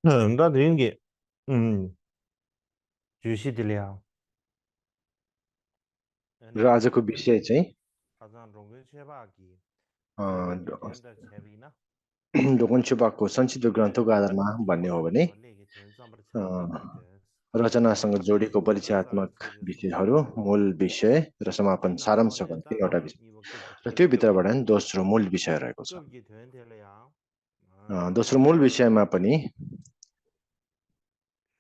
나 되는 게, 주시들이야. र 애니 आजको विषय चाहिँ 가장 롱근 쉐바기 अ, 제베기 된다 제비나 डोगोन्छुपाको संक्षिप्त ग्रन्थको आधारमा भन्ने हो भने 원래 된 sambar अ, 차오기 된 रचनासँग जोडिएको 제사 परिचयात्मक 제베스 विषयहरू, मूल विषय र समापन 디나 सारांश भन्ने 라마데다 तीनवटा विषय 이거 급기 र 된 त्यो भित्रबाट नि दोस्रो मूल विषय रहेको छ। 급기 된 될래야 아 दोस्रो मूल विषयमा पनि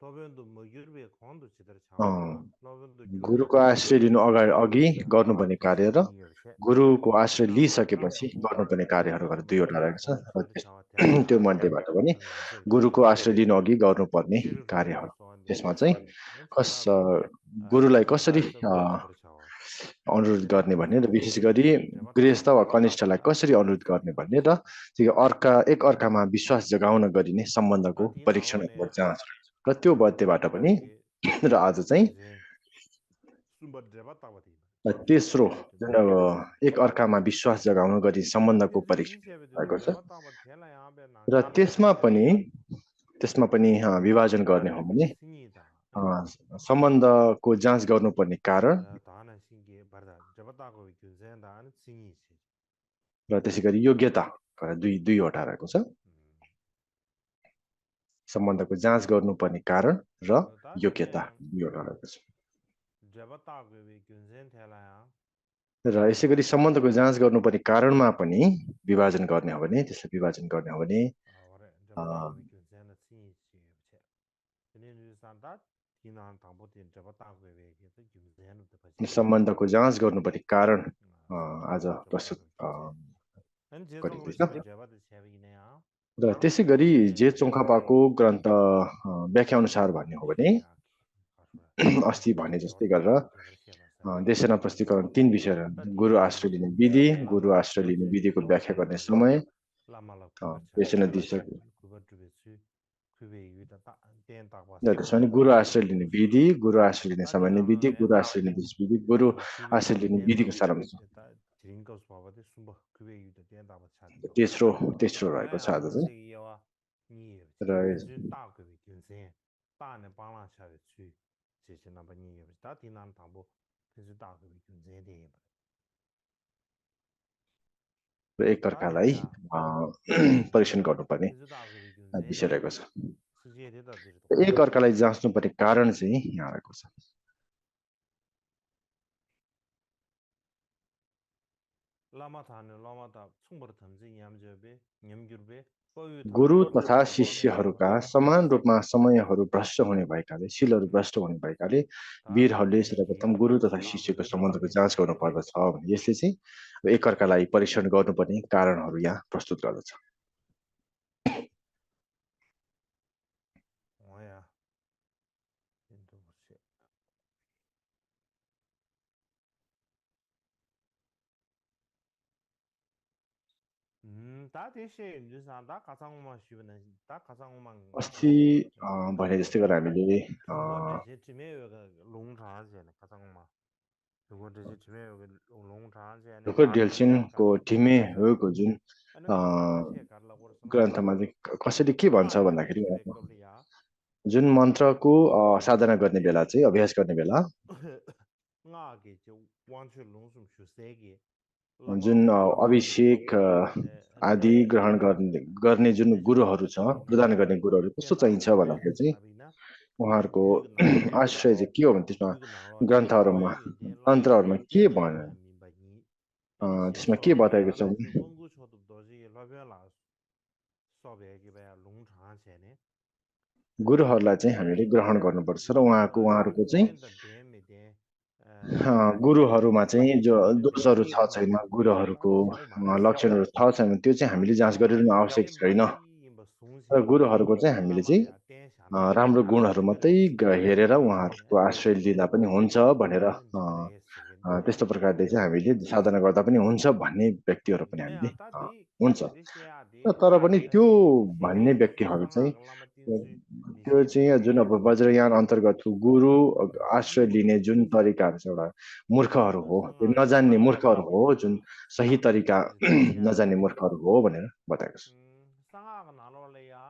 소변도 뭐 유럽에 공도 제대로 अ, 차오고 소변도 गुरुको 교회도 आश्रय लिनु अघि गर्नुपर्ने कार्य र 이열세 गुरुको आश्रय 디나 लिइसकेपछि गर्नुपर्ने कार्यहरू गरेर 뭐 दुईवटा 유럽에 रहेको छ 공 र 제대로 차와 대한다 त्यो 하고 मध्येबाट पनि 좀 난세 गुरुको 제베스 आश्रय लिनु अघि गर्नुपर्ने 지를 कार्यहरू, 흐르는 소원도 त्यसमा चाहिँ कस 엔체다 뭐 गुरुलाई कसरी 제바스 뭐 제대로 차와 अनुरोध गर्ने भन्ने र विशेष गरी 제바다 गृहस्थ वा कनिष्ठलाई कसरी अनुरोध गर्ने भन्ने र त्यो एक अर्कामा विश्वास जगाउन गरिने सम्बन्धको 다 परीक्षण 디나로네 अथवा जाँच रहेछ। र त्यो मध्येबाट पनि 제바스기 र आज चाहिँ 균제 숨바 제바다 버티 तेस्रो 제바다 버티 जुन अब एक अर्कामा विश्वास जगाउन गरी सम्बन्धको 근데 परीक्षण 니세베도 भएको छ 제바다 버티 텔라야 베 र 나샤베 त्यसमा पनि विभाजन गर्ने हो भने 다베기 승이다 अ, सम्बन्धको जाँच गर्नुपर्ने कारण 다하나 신기 바다 제바다고 균제한다 하는 승이지 र त्यसै गरी योग्यता दुईवटा रहेको छ। सम्बन्धको जाँच गर्नुपर्ने कारण र योग्यता 다데네 दुईवटा रहेको छ। 제바다고 균제한 텔라야 र यसै गरी सम्बन्धको जाँच गर्नुपर्ने कारणमा पनि विभाजन गर्ने हो भने त्यसलाई विभाजन गर्ने हो भने वरे अ, 제바다고 균제한 승이지 체 근데 산다 디나 당보tin 제바다고 그래서 균제한 데 버지 सम्बन्धको जाँच गर्नुपर्ने कारण आज प्रस्तुत 제바다고 균제 한 제종으로 गरिँदैछ। 치면 제바도 제비네요 र त्यसै गरी जे चोङखापाको ग्रन्थ व्याख्या अनुसार भन्ने हो भने 제야 가서 अस्ति भने जस्तै गरेर 조르다고 제대로 시험하자 देशना प्रस्तुतिकरण तीन विषय 다 गुरु 디나 आश्रय लिने 당보 विधि, गुरु 라마라 आश्रय लिने 주베세 विधिको व्याख्या गर्ने 구버주베 समय, 라마라 구버차 देशना दिशा 구버주베스 구베 유다 딱 땡딱 र त्यसमा नि 세바다 गुरु 디나 आश्रय लिने विधि, गुरु आश्रय लिने 다 सामान्य विधि, 디나는 गुरु आश्रय लिने विधि, गुरु आश्रय 지베 लिने विधिको 땡다 सारांश 다 드링거 수업하듯 숨바 구베 유다 땡딱 차도 तेस्रो रहेको छ आज चाहिँ। 아세기와 니 र 벤즈 다그 균세 다네 방랑샤의 주 제시나 바니 다 디난 당보 벤즈 다그 균세 데 एकअर्कालाई 다데야 परीक्षण गर्नुपर्ने 벤즈 다그 균세 विषय रहेको छ। 스제 되다 되도 एक अर्कालाई जाँच्नुपर्ने कारण चाहिँ यहाँ रहेको छ। 라마타네 라마타 충벌 탐지 냠저베 냠규르베 거유 गुरु 탐보 तथा 냠베 शिष्यहरूका समान रूपमा समयहरू भ्रष्ट हुने भएकाले, शिलहरू भ्रष्ट हुने भएकाले 다 वीरहरूले 디시기 सर्वप्रथम गुरु तथा 라마고 शिष्यको 유다 सम्बन्धको जाँच 탐베 गर्नुपर्दछ भने यसले चाहिँ एकअर्कालाई परीक्षण गर्नुपर्ने कारणहरू यहाँ प्रस्तुत गर्दछ। 뭐야 인도 보세 다 대시 인주산 다 가상오만 쉬우는 다 가상오만 अस्ति भने जस्तै गरेर हामीले 중국这些知名有个龙长线的가상오만中国这些知名有个龙长线的 ढुकुर डेल्सिनको ठिमे होको जुन 아니 अ, 가상오만 세 갈라 버스나 ग्रन्थमा चाहिँ कसरी के भन्छ 다 भन्दाखेरि 대시 겁리야 जुन मन्त्रको साधना गर्ने बेला चाहिँ अभ्यास गर्ने बेला ngage je wanchu longsum shu sege जुन lama lama अभिषेक आदि desi ग्रहण गर्ने जुन desi गुरुहरू छ, प्रदान गर्ने गुरुहरू कस्तो tenda चाहिन्छ go be भन्दाखेरि चाहिँ abina उहाँहरूको tyu ga nang lo आश्रय चाहिँ के हो भने त्यसमा tyu ga nang lo de ग्रन्थहरूमा tyu de lama तन्त्रहरूमा के ten भन de la min ba ni ani shi त्यसमा so के be ge बताएको la छ la भने so gong gu cho du do ji la bya la so be ge ba long chang che ne गुरुहरूलाई चाहिँ हामीले ग्रहण गर्नुपर्छ र da उहाँहरूको चाहिँ ten da de me de गुरुहरूमा चाहिँ जो me de दोषहरू ge छ ma छैन, ge ge la गुरुहरूको so ma de लक्षणहरू छ छैन त्यो चाहिँ हामीले जाँच गरिरहनु Adi आवश्यक ten छैन। bachi ba sung र se गुरुहरूको चाहिँ हामीले lama चाहिँ ya ten sha na राम्रो गुणहरू adi मात्रै adi sing se ge हेरेर ba se उहाँहरूको adi आश्रय लिँदा पनि हुन्छ भनेर ten je ba ye se ge ne त्यस्तो प्रकारले चाहिँ हामीले साधना गर्दा पनि हुन्छ भन्ने व्यक्तिहरू पनि हामीले ya ta di हुन्छ। adi se ya र di तर पनि त्यो se भन्ने ge ju व्यक्तिहरू चाहिँ sanga ga lama tin su ni त्यो se be चाहिँ जुन ge अब वज्रयान अन्तर्गतको गुरु आश्रय yu लिने जुन तरिकाहरू छ एउटा मूर्खहरू हो, त्यो sanga ge नजान्ने lama मूर्खहरू हो, जुन सही तरिका adi ten sha नजान्ने de मूर्खहरू हो भनेर बताएको छ। sanga ga na lo le ya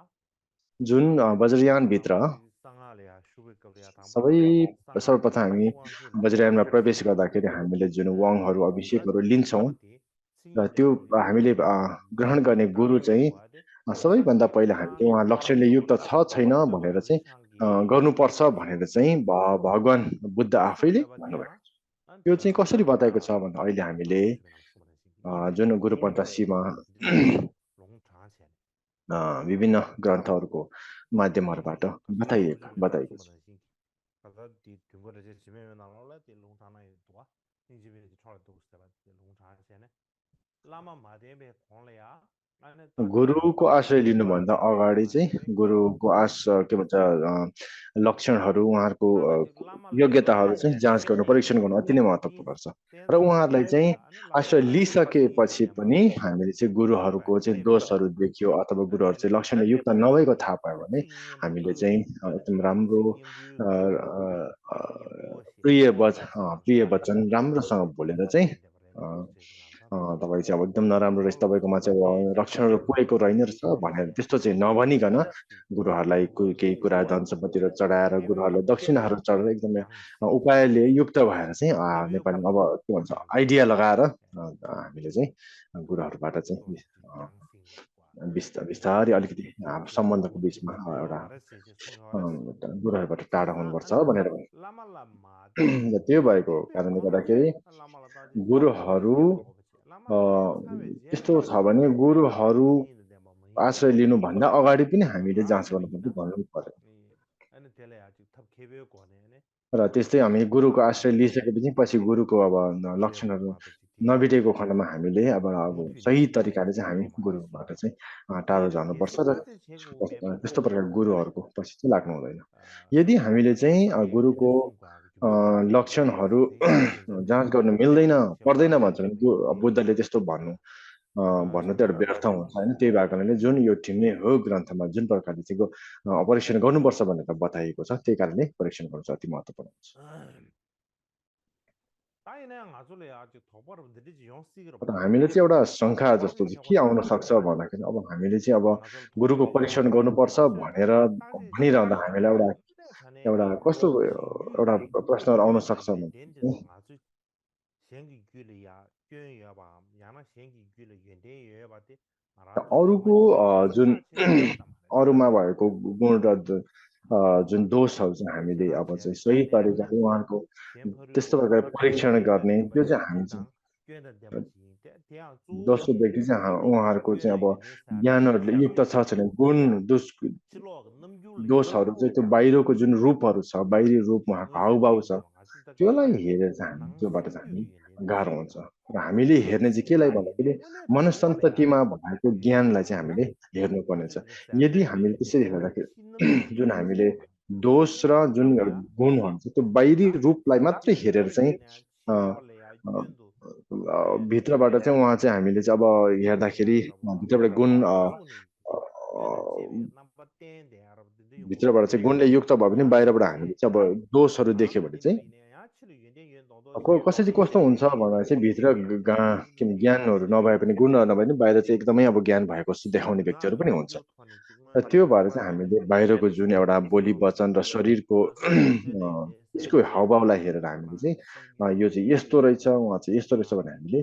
जुन वज्रयानभित्र सर्वप्रथम हामी वज्रयानमा प्रवेश गर्दाखेरि हामीले जुन वाङहरू अभिषेकहरू लिन्छौँ र त्यो हामीले ग्रहण गर्ने गुरु चाहिँ सबैभन्दा पहिला हामीले उहाँ लक्षणले युक्त छ छैन भनेर चाहिँ गर्नुपर्छ भनेर चाहिँ भगवान बुद्ध आफैले भन्नुभएको छ। त्यो चाहिँ कसरी बताएको छ भन्दा अहिले हामीले जुन गुरु पञ्चाशीमा विभिन्न ग्रन्थहरूको माध्यमहरूबाट बताइएको छ। गुरुको आश्रय लिनुभन्दा अगाडि चाहिँ गुरुको के भन्छ लक्षणहरू उहाँहरूको योग्यताहरू चाहिँ जाँच गर्नु परीक्षण गर्नु अति नै महत्त्वपूर्ण छ र उहाँहरूलाई चाहिँ आश्रय लिइसकेपछि पनि हामीले चाहिँ गुरुहरूको चाहिँ दोषहरू देखियो अथवा गुरुहरू चाहिँ लक्षणले युक्त नभएको थाहा पायो भने हामीले चाहिँ एकदम राम्रो प्रिय वचन राम्रोसँग बोलेर चाहिँ तपाईँ चाहिँ अब एकदम नराम्रो रहेछ, तपाईँकोमा चाहिँ अब लक्षणहरू पुगेको रहेन रहेछ भनेर त्यस्तो चाहिँ नभनिकन गुरुहरूलाई केही कुरा धन सम्पत्तिहरू चढाएर गुरुहरूलाई दक्षिणाहरू चढाएर एकदमै उपायले युक्त भएर चाहिँ नेपालीमा अब के भन्छ आइडिया लगाएर हामीले चाहिँ गुरुहरूबाट चाहिँ बिस्तारै अलिकति सम्बन्धको बिचमा एउटा गुरुहरूबाट टाढा हुनुपर्छ भनेर त्यो भएको कारणले गर्दाखेरि गुरुहरू यस्तो छ भने गुरुहरू आश्रय लिनुभन्दा अगाडि पनि हामीले जाँच गर्नुपर्छ भन्नु पर्यो र त्यस्तै हामी गुरुको आश्रय लिइसकेपछि पछि गुरुको अब लक्षणहरू नभेटेको खण्डमा हामीले अब सही तरिकाले चाहिँ हामी गुरुबाट चाहिँ टाढो जानुपर्छ र त्यस्तो प्रकार गुरुहरूको पछि चाहिँ लाग्नु हुँदैन। यदि हामीले चाहिँ गुरुको लक्षणहरू जाँच गर्नु मिल्दैन पर्दैन भन्छ भने बुद्धले त्यस्तो भन्नु त एउटा व्यर्थ हुन्छ होइन। त्यही भएको कारणले जुन यो ठिम्ने हो ग्रन्थमा जुन प्रकारले चाहिँ परीक्षण गर्नुपर्छ भनेर बताइएको छ त्यही कारणले परीक्षण गर्नु चाहिँ अति महत्त्वपूर्ण हुन्छ। हामीले चाहिँ एउटा शङ्का जस्तो चाहिँ के आउन सक्छ भन्दाखेरि अब हामीले चाहिँ अब गुरुको परीक्षण गर्नुपर्छ भनेर भनिरहँदा हामीलाई एउटा कस्तो एउटा प्रश्नहरू आउन सक्छ भने अरूको जुन अरूमा भएको गुण र जुन दोषहरू चाहिँ हामीले अब चाहिँ सही तरिकाले उहाँको त्यस्तो प्रकारले परीक्षण गर्ने त्यो चाहिँ हामी चाहिँ दोस्रो व्यक्ति चाहिँ उहाँहरूको चाहिँ अब ज्ञानहरूले युक्त छ भने गुण दोषहरू चाहिँ त्यो बाहिरको जुन रूपहरू छ बाहिरी रूप उहाँको हाउभाउ छ त्योलाई हेरेर चाहिँ हामी त्योबाट चाहिँ हामी गाह्रो हुन्छ र हामीले हेर्ने चाहिँ केलाई भन्दाखेरि मनसन्ततिमा भएको ज्ञानलाई चाहिँ हामीले हेर्नुपर्ने छ। यदि हामीले त्यसरी हेर्दाखेरि जुन हामीले दोष र जुन गुणहरू छ त्यो बाहिरी रूपलाई मात्रै हेरेर चाहिँ भित्रबाट चाहिँ उहाँ चाहिँ हामीले चाहिँ अब हेर्दाखेरि भित्रबाट गुण भित्रबाट चाहिँ गुणले युक्त भयो भने बाहिरबाट हामीले चाहिँ अब दोषहरू देख्यो भने चाहिँ कसरी कस्तो हुन्छ भन्दा चाहिँ भित्र ज्ञानहरू नभए पनि गुणहरू नभए पनि बाहिर चाहिँ एकदमै अब ज्ञान भएको जस्तो देखाउने व्यक्तिहरू पनि हुन्छ र त्यो भएर चाहिँ हामीले बाहिरको जुन एउटा बोली वचन र शरीरको यसको हावभावलाई हेरेर हामीले चाहिँ यो चाहिँ यस्तो रहेछ उहाँ चाहिँ यस्तो रहेछ भने हामीले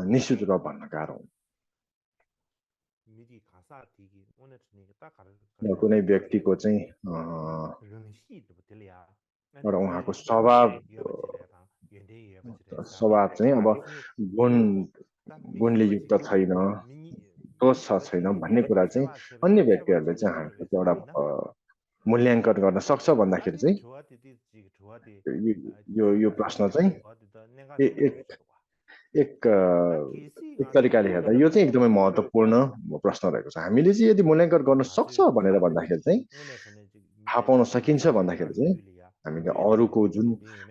निश्चित रूपमा भन्न गाह्रो हुन्छ। कुनै व्यक्तिको चाहिँ एउटा उहाँको स्वभाव चाहिँ अब गुणले युक्त छैन दोष छ छैन भन्ने कुरा चाहिँ अन्य व्यक्तिहरूले चाहिँ हामीलाई एउटा मूल्याङ्कन गर्न सक्छ भन्दाखेरि चाहिँ यो प्रश्न चाहिँ एक तरिकाले हेर्दा यो चाहिँ एकदमै महत्त्वपूर्ण प्रश्न रहेको छ। हामीले चाहिँ यदि मूल्याङ्कन गर्न सक्छ भनेर भन्दाखेरि चाहिँ थाहा पाउन सकिन्छ भन्दाखेरि चाहिँ हामीले अरूको जुन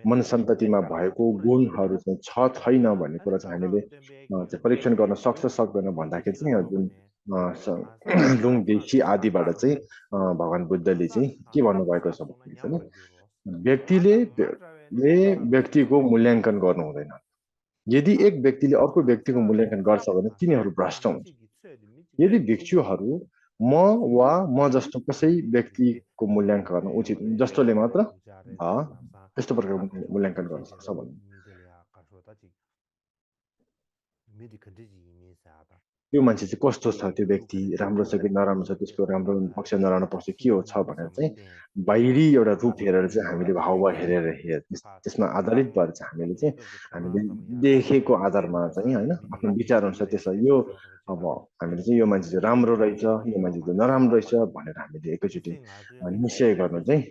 मनसन्ततिमा भएको गुणहरू चाहिँ छ छैन भन्ने कुरा चाहिँ हामीले परीक्षण गर्न सक्छ सक्दैन भन्दाखेरि चाहिँ जुन लुङ देशी आदिबाट चाहिँ भगवान बुद्धले चाहिँ के भन्नुभएको छ भन्दाखेरि चाहिँ व्यक्तिले व्यक्तिको मूल्याङ्कन गर्नु हुँदैन। यदि एक व्यक्तिले अर्को व्यक्तिको मूल्याङ्कन गर्छ भने तिनीहरू भ्रष्ट हुन्छ। यदि भिक्षुहरू म वा म जस्तो कसै व्यक्तिको मूल्याङ्कन गर्न उचित जस्तोले मात्र त्यस्तो प्रकारको मूल्याङ्कन गर्न सक्छ भन्ने त्यो मान्छे चाहिँ कस्तो छ त्यो व्यक्ति राम्रो छ कि नराम्रो छ त्यसको राम्रो पक्ष नराम्रो पक्ष के हो छ भनेर चाहिँ बाहिरी एउटा रूप हेरेर चाहिँ हामीले हावभाव हेरेर त्यसमा आधारित भएर चाहिँ हामीले देखेको आधारमा चाहिँ होइन आफ्नो विचार अनुसार त्यसलाई यो अब हामीले चाहिँ यो मान्छे चाहिँ राम्रो रहेछ यो मान्छे चाहिँ नराम्रो रहेछ भनेर हामीले एकैचोटि निश्चय गर्नु चाहिँ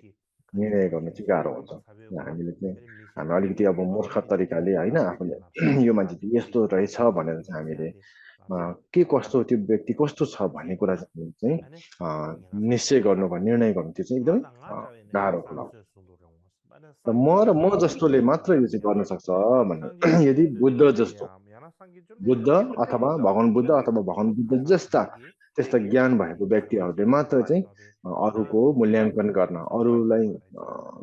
निर्णय गर्नु चाहिँ गाह्रो हुन्छ हामीले चाहिँ हामी अलिकति अब मूर्ख तरिकाले होइन आफूले यो मान्छे चाहिँ यस्तो रहेछ भनेर चाहिँ हामीले के कस्तो त्यो व्यक्ति कस्तो छ भन्ने कुरा चाहिँ निश्चय गर्नु वा निर्णय गर्नु त्यो चाहिँ एकदमै गाह्रो कुरा हो र म जस्तोले मात्र यो चाहिँ गर्न सक्छ भनेर यदि बुद्ध जस्तो बुद्ध अथवा भगवान बुद्ध अथवा भगवान बुद्ध जस्ता त्यस्ता ज्ञान भएको व्यक्तिहरूले मात्र चाहिँ अरूको मूल्याङ्कन गर्न अरूलाई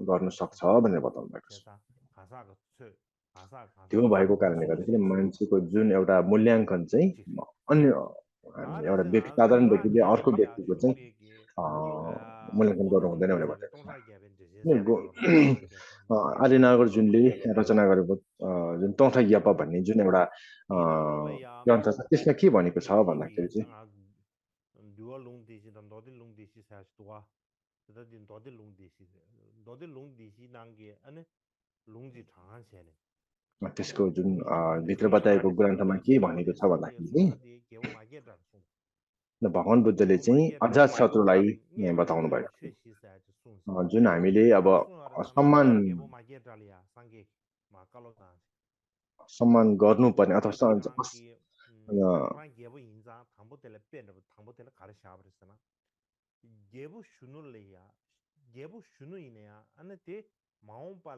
गर्न सक्छ भनेर बताउनु भएको छ त्यो भएको कारणले गर्दाखेरि मान्छेको जुन एउटा मूल्याङ्कन चाहिँ अन्य एउटा व्यक्ति साधारण व्यक्तिले अर्को व्यक्तिको चाहिँ मूल्याङ्कन गर्नु हुँदैन भनेर भनेको आर्य नागार्जुनले रचना गरेको जुन तौठा यपा भन्ने जुन एउटा ग्रन्थ छ त्यसमा के भनेको छ भन्दाखेरि चाहिँ त्यसको जुन भित्र बताएको ग्रन्थमा के भनेको छ भन्दाखेरि भगवान बुद्धले चाहिँ अजात शत्रुलाई बताउनु भएको जुन हामीले अब सम्मान गर्नुपर्ने अथवा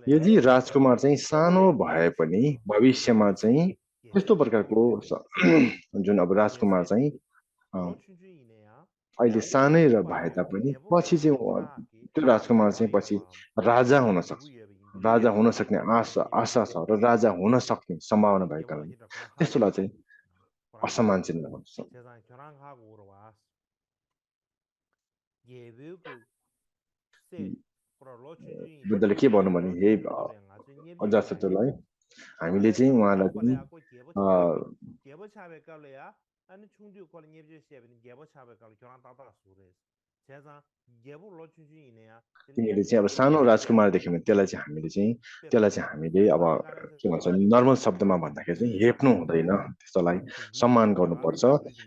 यदि राजकुमार चाहिँ सानो भए पनि भविष्यमा चाहिँ त्यस्तो प्रकारको जुन अब राजकुमार चाहिँ अहिले सानै र भए तापनि पछि चाहिँ त्यो राजकुमार चाहिँ पछि राजा हुन सक्छ राजा हुन सक्ने आशा छ र राजा हुन सक्ने सम्भावना भएको कारणले त्यस्तोलाई चाहिँ असमान चिन्ह भन्छ बुद्धले के भन्नु भने हे अजातशत्रुलाई हामीले चाहिँ उहाँलाई पनि तिमीले चाहिँ अब सानो राजकुमार देख्यो भने त्यसलाई चाहिँ हामीले अब के भन्छ नर्मल शब्दमा भन्दाखेरि चाहिँ हेप्नु हुँदैन त्यसलाई सम्मान गर्नुपर्छ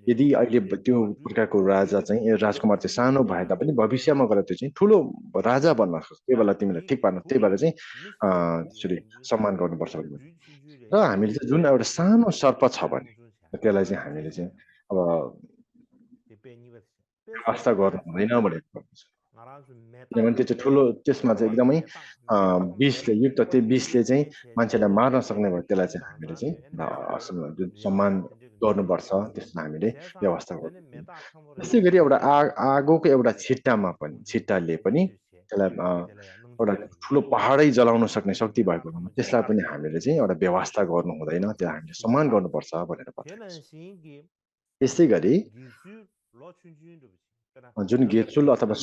यदि अहिले त्यो प्रकारको राजा चाहिँ राजकुमार चाहिँ सानो भए तापनि भविष्यमा गएर त्यो चाहिँ ठुलो राजा बन्न सक्छ त्यही बेला तिमीलाई ठिक पार्नु त्यही भएर चाहिँ त्यसरी सम्मान गर्नुपर्छ र हामीले चाहिँ जुन एउटा सानो सर्प छ भने त्यसलाई चाहिँ हामीले चाहिँ अब आस्था गर्नु हुँदैन भनेर किनभने त्यो चाहिँ ठुलो त्यसमा चाहिँ एकदमै विषले युक्त त्यो विषले चाहिँ मान्छेलाई मार्न सक्ने भयो त्यसलाई चाहिँ हामीले चाहिँ जुन सम्मान गर्नुपर्छ त्यसमा हामीले व्यवस्था गर्नु त्यसै गरी एउटा आगोको एउटा छिट्टाले पनि त्यसलाई एउटा ठुलो पहाडै जलाउन सक्ने शक्ति भएको त्यसलाई पनि हामीले चाहिँ एउटा व्यवस्था गर्नु हुँदैन त्यसलाई हामीले सम्मान गर्नुपर्छ भनेर बताएको छ त्यसै गरी जुन गेतुल अथवा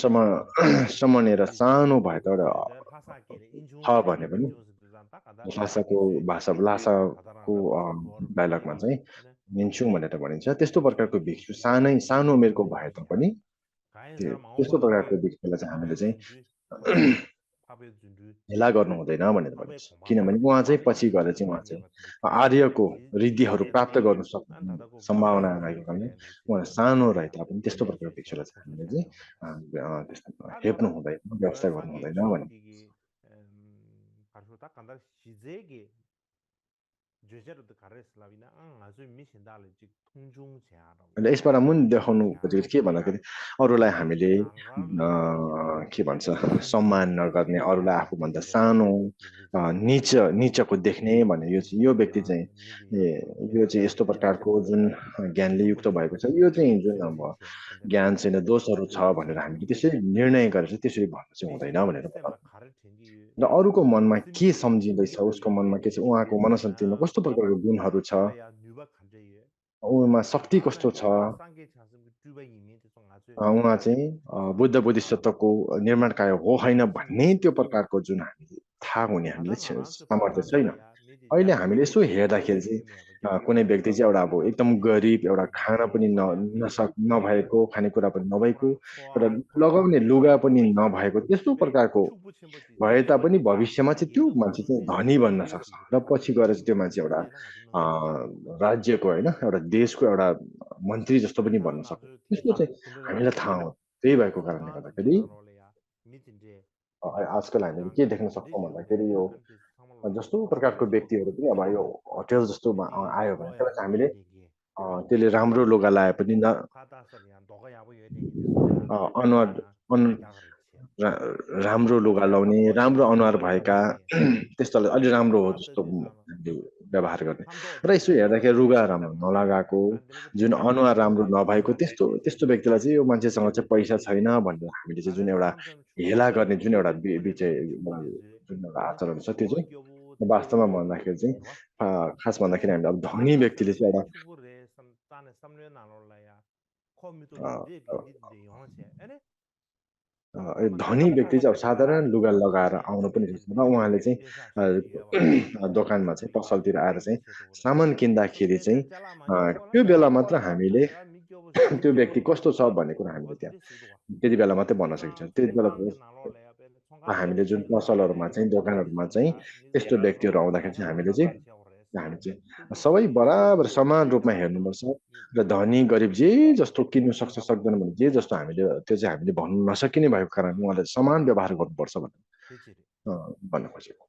समनेर सानो भएको एउटा छ भने पनि लासाको डायलगमा चाहिँ मिन्चुङ भनेर भनिन्छ त्यस्तो प्रकारको भिक्षु सानो उमेरको भए तापनि त्यस्तो प्रकारको भिक्षुलाई चाहिँ हामीले चाहिँ हेला गर्नु हुँदैन भनेर भनिन्छ किनभने उहाँ चाहिँ पछि गएर चाहिँ उहाँ चाहिँ आर्यको रिद्धिहरू प्राप्त गर्नु सक्ने सम्भावना रहेको कारणले उहाँ सानो रहे तापनि त्यस्तो प्रकारको भिक्षुलाई चाहिँ हामीले चाहिँ हेप्नु हुँदैन व्यवस्था गर्नु हुँदैन भने यसबाट मुन देखाउनु खोजेको के भन्दाखेरि अरूलाई हामीले के भन्छ सम्मान नगर्ने अरूलाई आफूभन्दा सानो नीचको देख्ने भने यो व्यक्ति चाहिँ यो चाहिँ यस्तो प्रकारको जुन ज्ञानले युक्त भएको छ यो चाहिँ जुन अब ज्ञान छैन दोषहरू छ भनेर हामीले त्यसरी निर्णय गरेर त्यसरी भन्नु चाहिँ हुँदैन भनेर र अरूको मनमा के सम्झिँदैछ उसको मनमा के छ उहाँको मनोसन्तिमा कस्तो प्रकारको गुणहरू छ उमा शक्ति कस्तो छ उहाँ चाहिँ बुद्ध बोधिसत्वको निर्माणकाय हो होइन भन्ने त्यो प्रकारको जुन हामीले थाहा हुने हामीले सामर्थ्य छैन। अहिले हामीले यसो हेर्दाखेरि चाहिँ कुनै व्यक्ति चाहिँ एउटा अब एकदम गरिब, एउटा खान पनि नभएको, खानेकुरा पनि नभएको, एउटा लगाउने लुगा पनि नभएको, त्यस्तो प्रकारको भए तापनि भविष्यमा चाहिँ त्यो मान्छे चाहिँ धनी बन्न सक्छ र पछि गएर चाहिँ त्यो मान्छे एउटा राज्यको होइन एउटा देशको एउटा मन्त्री जस्तो पनि बन्न सक्छ। त्यसको चाहिँ हामीलाई थाहा हो। त्यही भएको कारणले गर्दाखेरि आजकल हामीले के देख्न सक्छौँ भन्दाखेरि यो जस्तो प्रकारको व्यक्तिहरू पनि अब यो होटेल जस्तोमा आयो भने त्यसलाई चाहिँ हामीले त्यसले राम्रो लुगा लाए पनि अनुहार राम्रो लुगा लाउने, राम्रो अनुहार भएका त्यस्तोलाई अलि राम्रो हो जस्तो हामीले व्यवहार गर्ने र यसो हेर्दाखेरि लुगा राम्रो नलगाएको, जुन अनुहार राम्रो नभएको त्यस्तो त्यस्तो व्यक्तिलाई चाहिँ यो मान्छेसँग चाहिँ पैसा छैन भनेर हामीले चाहिँ जुन एउटा हेला गर्ने जुन एउटा विषय जुन एउटा आचरण छ त्यो चाहिँ वास्तवमा भन्दाखेरि चाहिँ खास भन्दाखेरि हामीले अब धनी व्यक्तिले चाहिँ एउटा धनी व्यक्ति चाहिँ अब साधारण लुगा लगाएर आउनु पनि सक्छ र उहाँले चाहिँ दोकानमा चाहिँ पसलतिर आएर चाहिँ सामान किन्दाखेरि चाहिँ त्यो बेला मात्र हामीले त्यो व्यक्ति कस्तो छ भन्ने कुरा हामीले त्यहाँ त्यति बेला मात्रै भन्न सकिन्छ। त्यति बेला हामीले जुन पसलहरूमा चाहिँ दोकानहरूमा चाहिँ त्यस्तो व्यक्तिहरू आउँदाखेरि चाहिँ हामी चाहिँ सबै बराबर समान रूपमा हेर्नुपर्छ र धनी गरिब जे जस्तो किन्नु सक्छ सक्दैन भने जे जस्तो हामीले त्यो चाहिँ हामीले भन्नु नसकिने भएको कारण उहाँले समान व्यवहार गर्नुपर्छ भनेर भन्न खोजेको।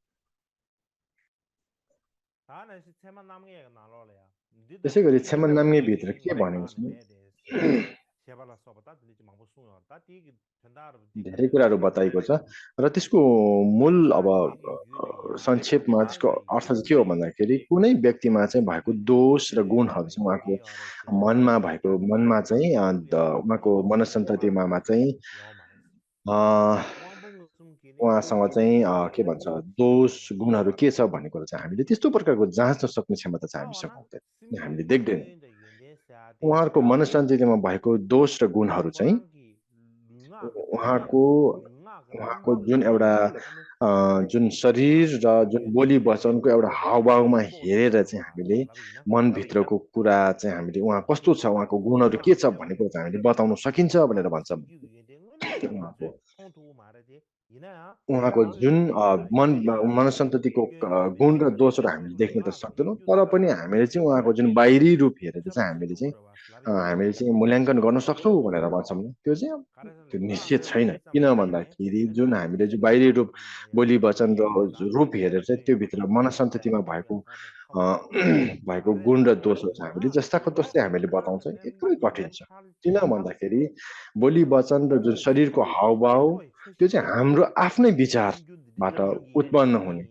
त्यसै गरी छेमन नाम्गे भित्र के भनेको छ धेरै कुराहरू बताइएको छ र त्यसको मूल अब संक्षेपमा त्यसको अर्थ चाहिँ के हो भन्दाखेरि कुनै व्यक्तिमा चाहिँ भएको दोष र गुणहरू चाहिँ उहाँको मनमा चाहिँ उहाँको मनसन्ततिमा चाहिँ उहाँसँग चाहिँ के भन्छ दोष गुणहरू के छ भन्ने कुरा चाहिँ हामीले त्यस्तो प्रकारको जाँच्न सक्ने क्षमता चाहिँ हामीसँग हुँदैन, हामीले देख्दैनौँ। उहाँहरूको मनसन्ततिमा भएको दोष र गुणहरू चाहिँ उहाँको जुन एउटा जुन शरीर र जुन बोली वचनको एउटा हावभावमा हेरेर चाहिँ हामीले मनभित्रको कुरा चाहिँ हामीले उहाँ कस्तो छ, उहाँको गुणहरू के छ भन्ने कुरा चाहिँ हामीले बताउन सकिन्छ भनेर भन्छ। उहाँको जुन मनसन्ततिको गुण र दोषहरू हामीले देख्न त सक्दैनौँ, तर पनि हामीले चाहिँ उहाँको जुन बाहिरी रूप हेरेर चाहिँ हामीले चाहिँ मूल्याङ्कन गर्न सक्छौँ भनेर भन्छौँ। त्यो चाहिँ त्यो निश्चित छैन। किन भन्दाखेरि जुन हामीले चाहिँ बाहिरी रूप बोली वचन र रूप हेरेर चाहिँ त्यो भित्र मनसन्ततिमा भएको गुण र दोषहरू चाहिँ हामीले जस्ताको तस्तै हामीले बताउँछौँ, एकदमै कठिन छ। किन भन्दाखेरि बोली वचन र जुन शरीरको हावभाव त्यो चाहिँ हाम्रो आफ्नै विचारबाट उत्पन्न हुने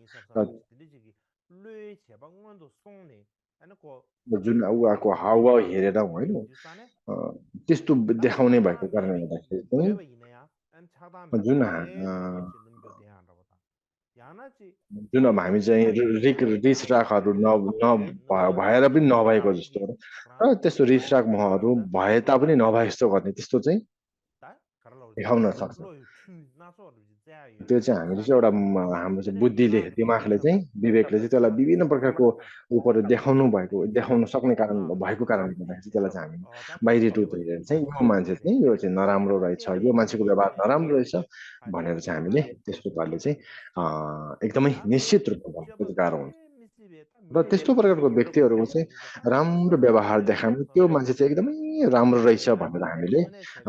जुन उहाँको हावभाव हेरेर होइन त्यस्तो देखाउने भएको कारणले गर्दाखेरि चाहिँ जुन अब हामी चाहिँ रिस रागहरू भएर पनि नभएको जस्तो र त्यस्तो रिस राग मोहहरू भए तापनि नभए जस्तो गर्ने त्यस्तो चाहिँ देखाउन सक्छ। त्यो चाहिँ हामीले चाहिँ एउटा हाम्रो चाहिँ बुद्धिले दिमागले चाहिँ विवेकले चाहिँ त्यसलाई विभिन्न प्रकारको रूपहरू देखाउन सक्ने कारण भएको कारणले गर्दाखेरि त्यसलाई चाहिँ हामी बाहिरी रूप हेरेर चाहिँ यो मान्छे चाहिँ यो चाहिँ नराम्रो रहेछ, यो मान्छेको व्यवहार नराम्रो रहेछ भनेर चाहिँ हामीले त्यस्तो पाराले चाहिँ एकदमै निश्चित रूपमा भन्नु गाह्रो हुन्छ। र त्यस्तो प्रकारको व्यक्तिहरूको चाहिँ राम्रो व्यवहार देखाउनु त्यो मान्छे चाहिँ एकदमै राम्रो रहेछ भनेर हामीले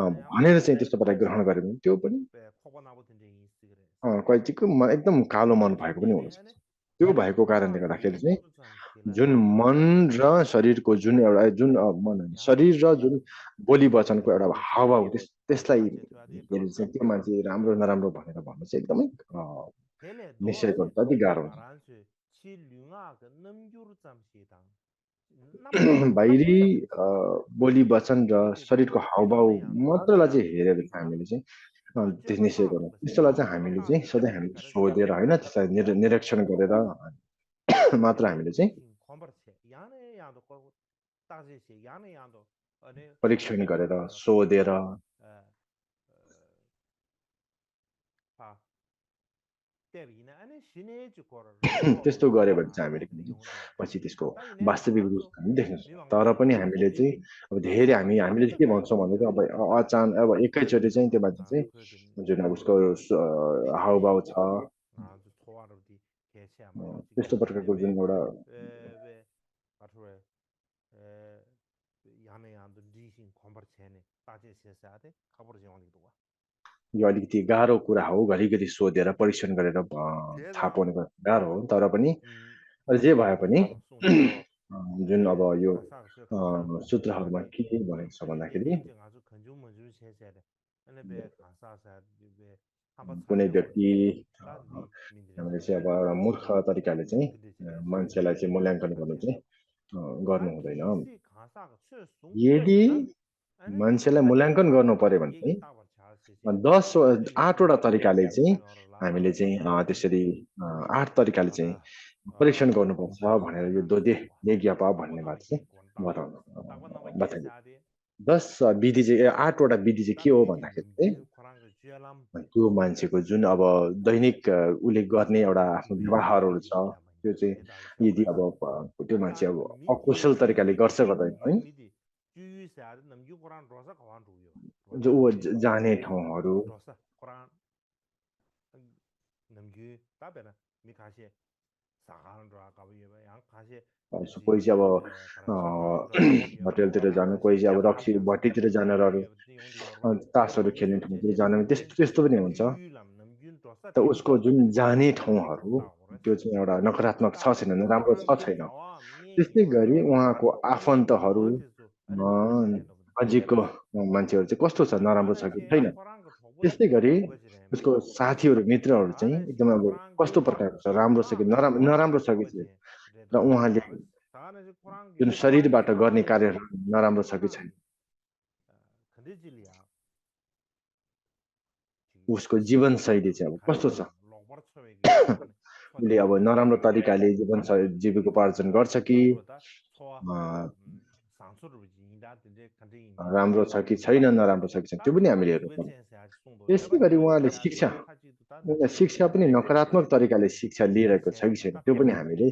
भनेर चाहिँ त्यस्तो प्रकार ग्रहण गर्यो भने त्यो पनि कहिलेको एकदम कालो मन भएको पनि हुनसक्छ। त्यो भएको कारणले गर्दाखेरि चाहिँ जुन मन र शरीरको जुन एउटा शरीर र जुन बोली वचनको एउटा हावभाव त्यसलाई हेरेर चाहिँ त्यो मान्छे राम्रो नराम्रो भनेर भन्नु चाहिँ एकदमै निश्चय गर्नु अति गाह्रो हुन्छ। बाहिरी बोली वचन र शरीरको हावभाव मात्रलाई चाहिँ हेरेर चाहिँ हामीले चाहिँ निश्चय गर्नु त्यस्तोलाई चाहिँ हामीले चाहिँ सधैँ हामीले सोधेर होइन त्यसलाई निरीक्षण गरेर मात्र हामीले चाहिँ परीक्षण गरेर सोधेर त्यस्तो गऱ्यो भने चाहिँ हामीले पछि त्यसको वास्तविक रूप हामी देख्न सक्छौँ तर पनि हामीले चाहिँ अब धेरै हामीले के भन्छौँ भने अब अचानक अब एकैचोटि चाहिँ त्यो मान्छे चाहिँ जुन अब उसको हाउभाउ छ त्यस्तो प्रकारको जुन एउटा यो अलिकति गाह्रो कुरा हो घरिघरि सोधेर परीक्षण गरेर थाहा पाउने गाह्रो हो तर पनि जे भए पनि जुन अब यो सूत्रहरूमा के भनेको छ भन्दाखेरि कुनै व्यक्ति हामीले चाहिँ अब एउटा मूर्ख तरिकाले चाहिँ मान्छेलाई चाहिँ मूल्याङ्कन गर्नु चाहिँ गर्नु हुँदैन यदि मान्छेलाई मूल्याङ्कन गर्नु पर्यो भने चाहिँ 8वटा तरिकाले चाहिँ हामीले चाहिँ त्यसरी 8 तरिकाले चाहिँ परीक्षण गर्नुपर्छ भनेर यो दोदे लेग्यापा भन्ने बात चाहिँ बताइन्छ 10 विधि चाहिँ 8वटा विधि चाहिँ के हो भन्दाखेरि चाहिँ त्यो मान्छेको जुन अब दैनिक उसले गर्ने एउटा आफ्नो व्यवहारहरू छ त्यो चाहिँ यदि अब त्यो मान्छे अब अकुशल तरिकाले गर्छ गर्दैन है जो ऊ जाने ठाउँहरू कोही चाहिँ अब होटेलतिर जानु कोही चाहिँ अब रक्सी भट्टीतिर जान तासहरू खेल्ने ठाउँतिर जानु त्यस्तो पनि हुन्छ त उसको जुन जाने ठाउँहरू त्यो चाहिँ एउटा नकारात्मक छ छैन राम्रो छ छैन त्यस्तै गरी उहाँको आफन्तहरू नजिकको मान्छेहरू चाहिँ कस्तो छ नराम्रो छ कि छैन त्यस्तै गरी उसको साथीहरू मित्रहरू चाहिँ एकदम अब कस्तो प्रकारको छ राम्रो छ कि नराम्रो छ कि छैन र उहाँले जुन शरीरबाट गर्ने कार्यहरू नराम्रो छ कि छैन उसको जीवनशैली चाहिँ अब कस्तो छ उसले अब नराम्रो तरिकाले जीविकोपार्जन गर्छ कि राम्रो छ कि छैन नराम्रो छ कि छैन त्यो पनि हामीले हेर्नुपर्छ त्यसै गरी उहाँले शिक्षा पनि नकारात्मक तरिकाले शिक्षा लिइरहेको छ कि छैन त्यो पनि हामीले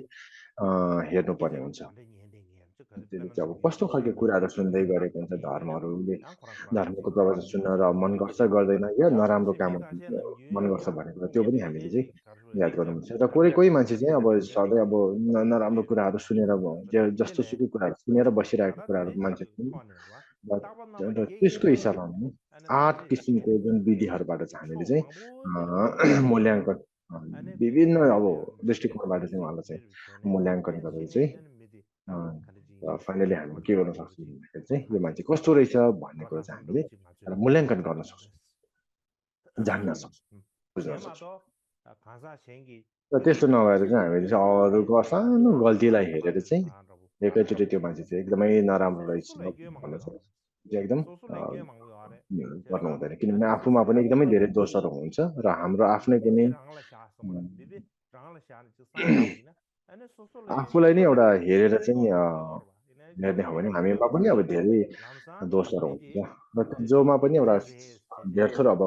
हेर्नुपर्ने हुन्छ अब कस्तो खालको कुराहरू सुन्दै गरेको हुन्छ धर्महरूले धर्मको प्रवचन सुन्न र मन गर्छ गर्दैन या नराम्रो काम मन गर्छ भनेको त्यो पनि हामीले चाहिँ याद गर्नुपर्छ र कोही मान्छे चाहिँ अब सधैँ अब नराम्रो कुराहरू सुनेर जस्तो सुकै कुराहरू सुनेर बसिरहेको कुराहरू मान्छे त्यसको हिसाबमा 8 किसिमको जुन विधिहरूबाट चाहिँ हामीले चाहिँ मूल्याङ्कन विभिन्न अब दृष्टिकोणबाट चाहिँ उहाँलाई चाहिँ मूल्याङ्कन गरेर चाहिँ फाइनली हामीले के गर्न सक्छौँ भन्दाखेरि चाहिँ यो मान्छे कस्तो रहेछ भन्ने कुरा चाहिँ हामीले मूल्याङ्कन गर्न सक्छौँ जान्न सक्छौँ बुझ्न सक्छौँ र त्यस्तो नभएर चाहिँ हामीले चाहिँ अरूको सानो गल्तीलाई हेरेर चाहिँ एकैचोटि त्यो मान्छे चाहिँ एकदमै नराम्रो रहेछ भन्ने चाहिँ एकदम गर्नु हुँदैन किनभने आफूमा पनि एकदमै धेरै दोषहरू हुन्छ र हाम्रो आफ्नै पनि आफूलाई नै एउटा हेरेर चाहिँ हेर्ने हो भने हामीमा पनि अब धेरै दोषहरू हुन्छ र जोमा पनि एउटा धेरथोर अब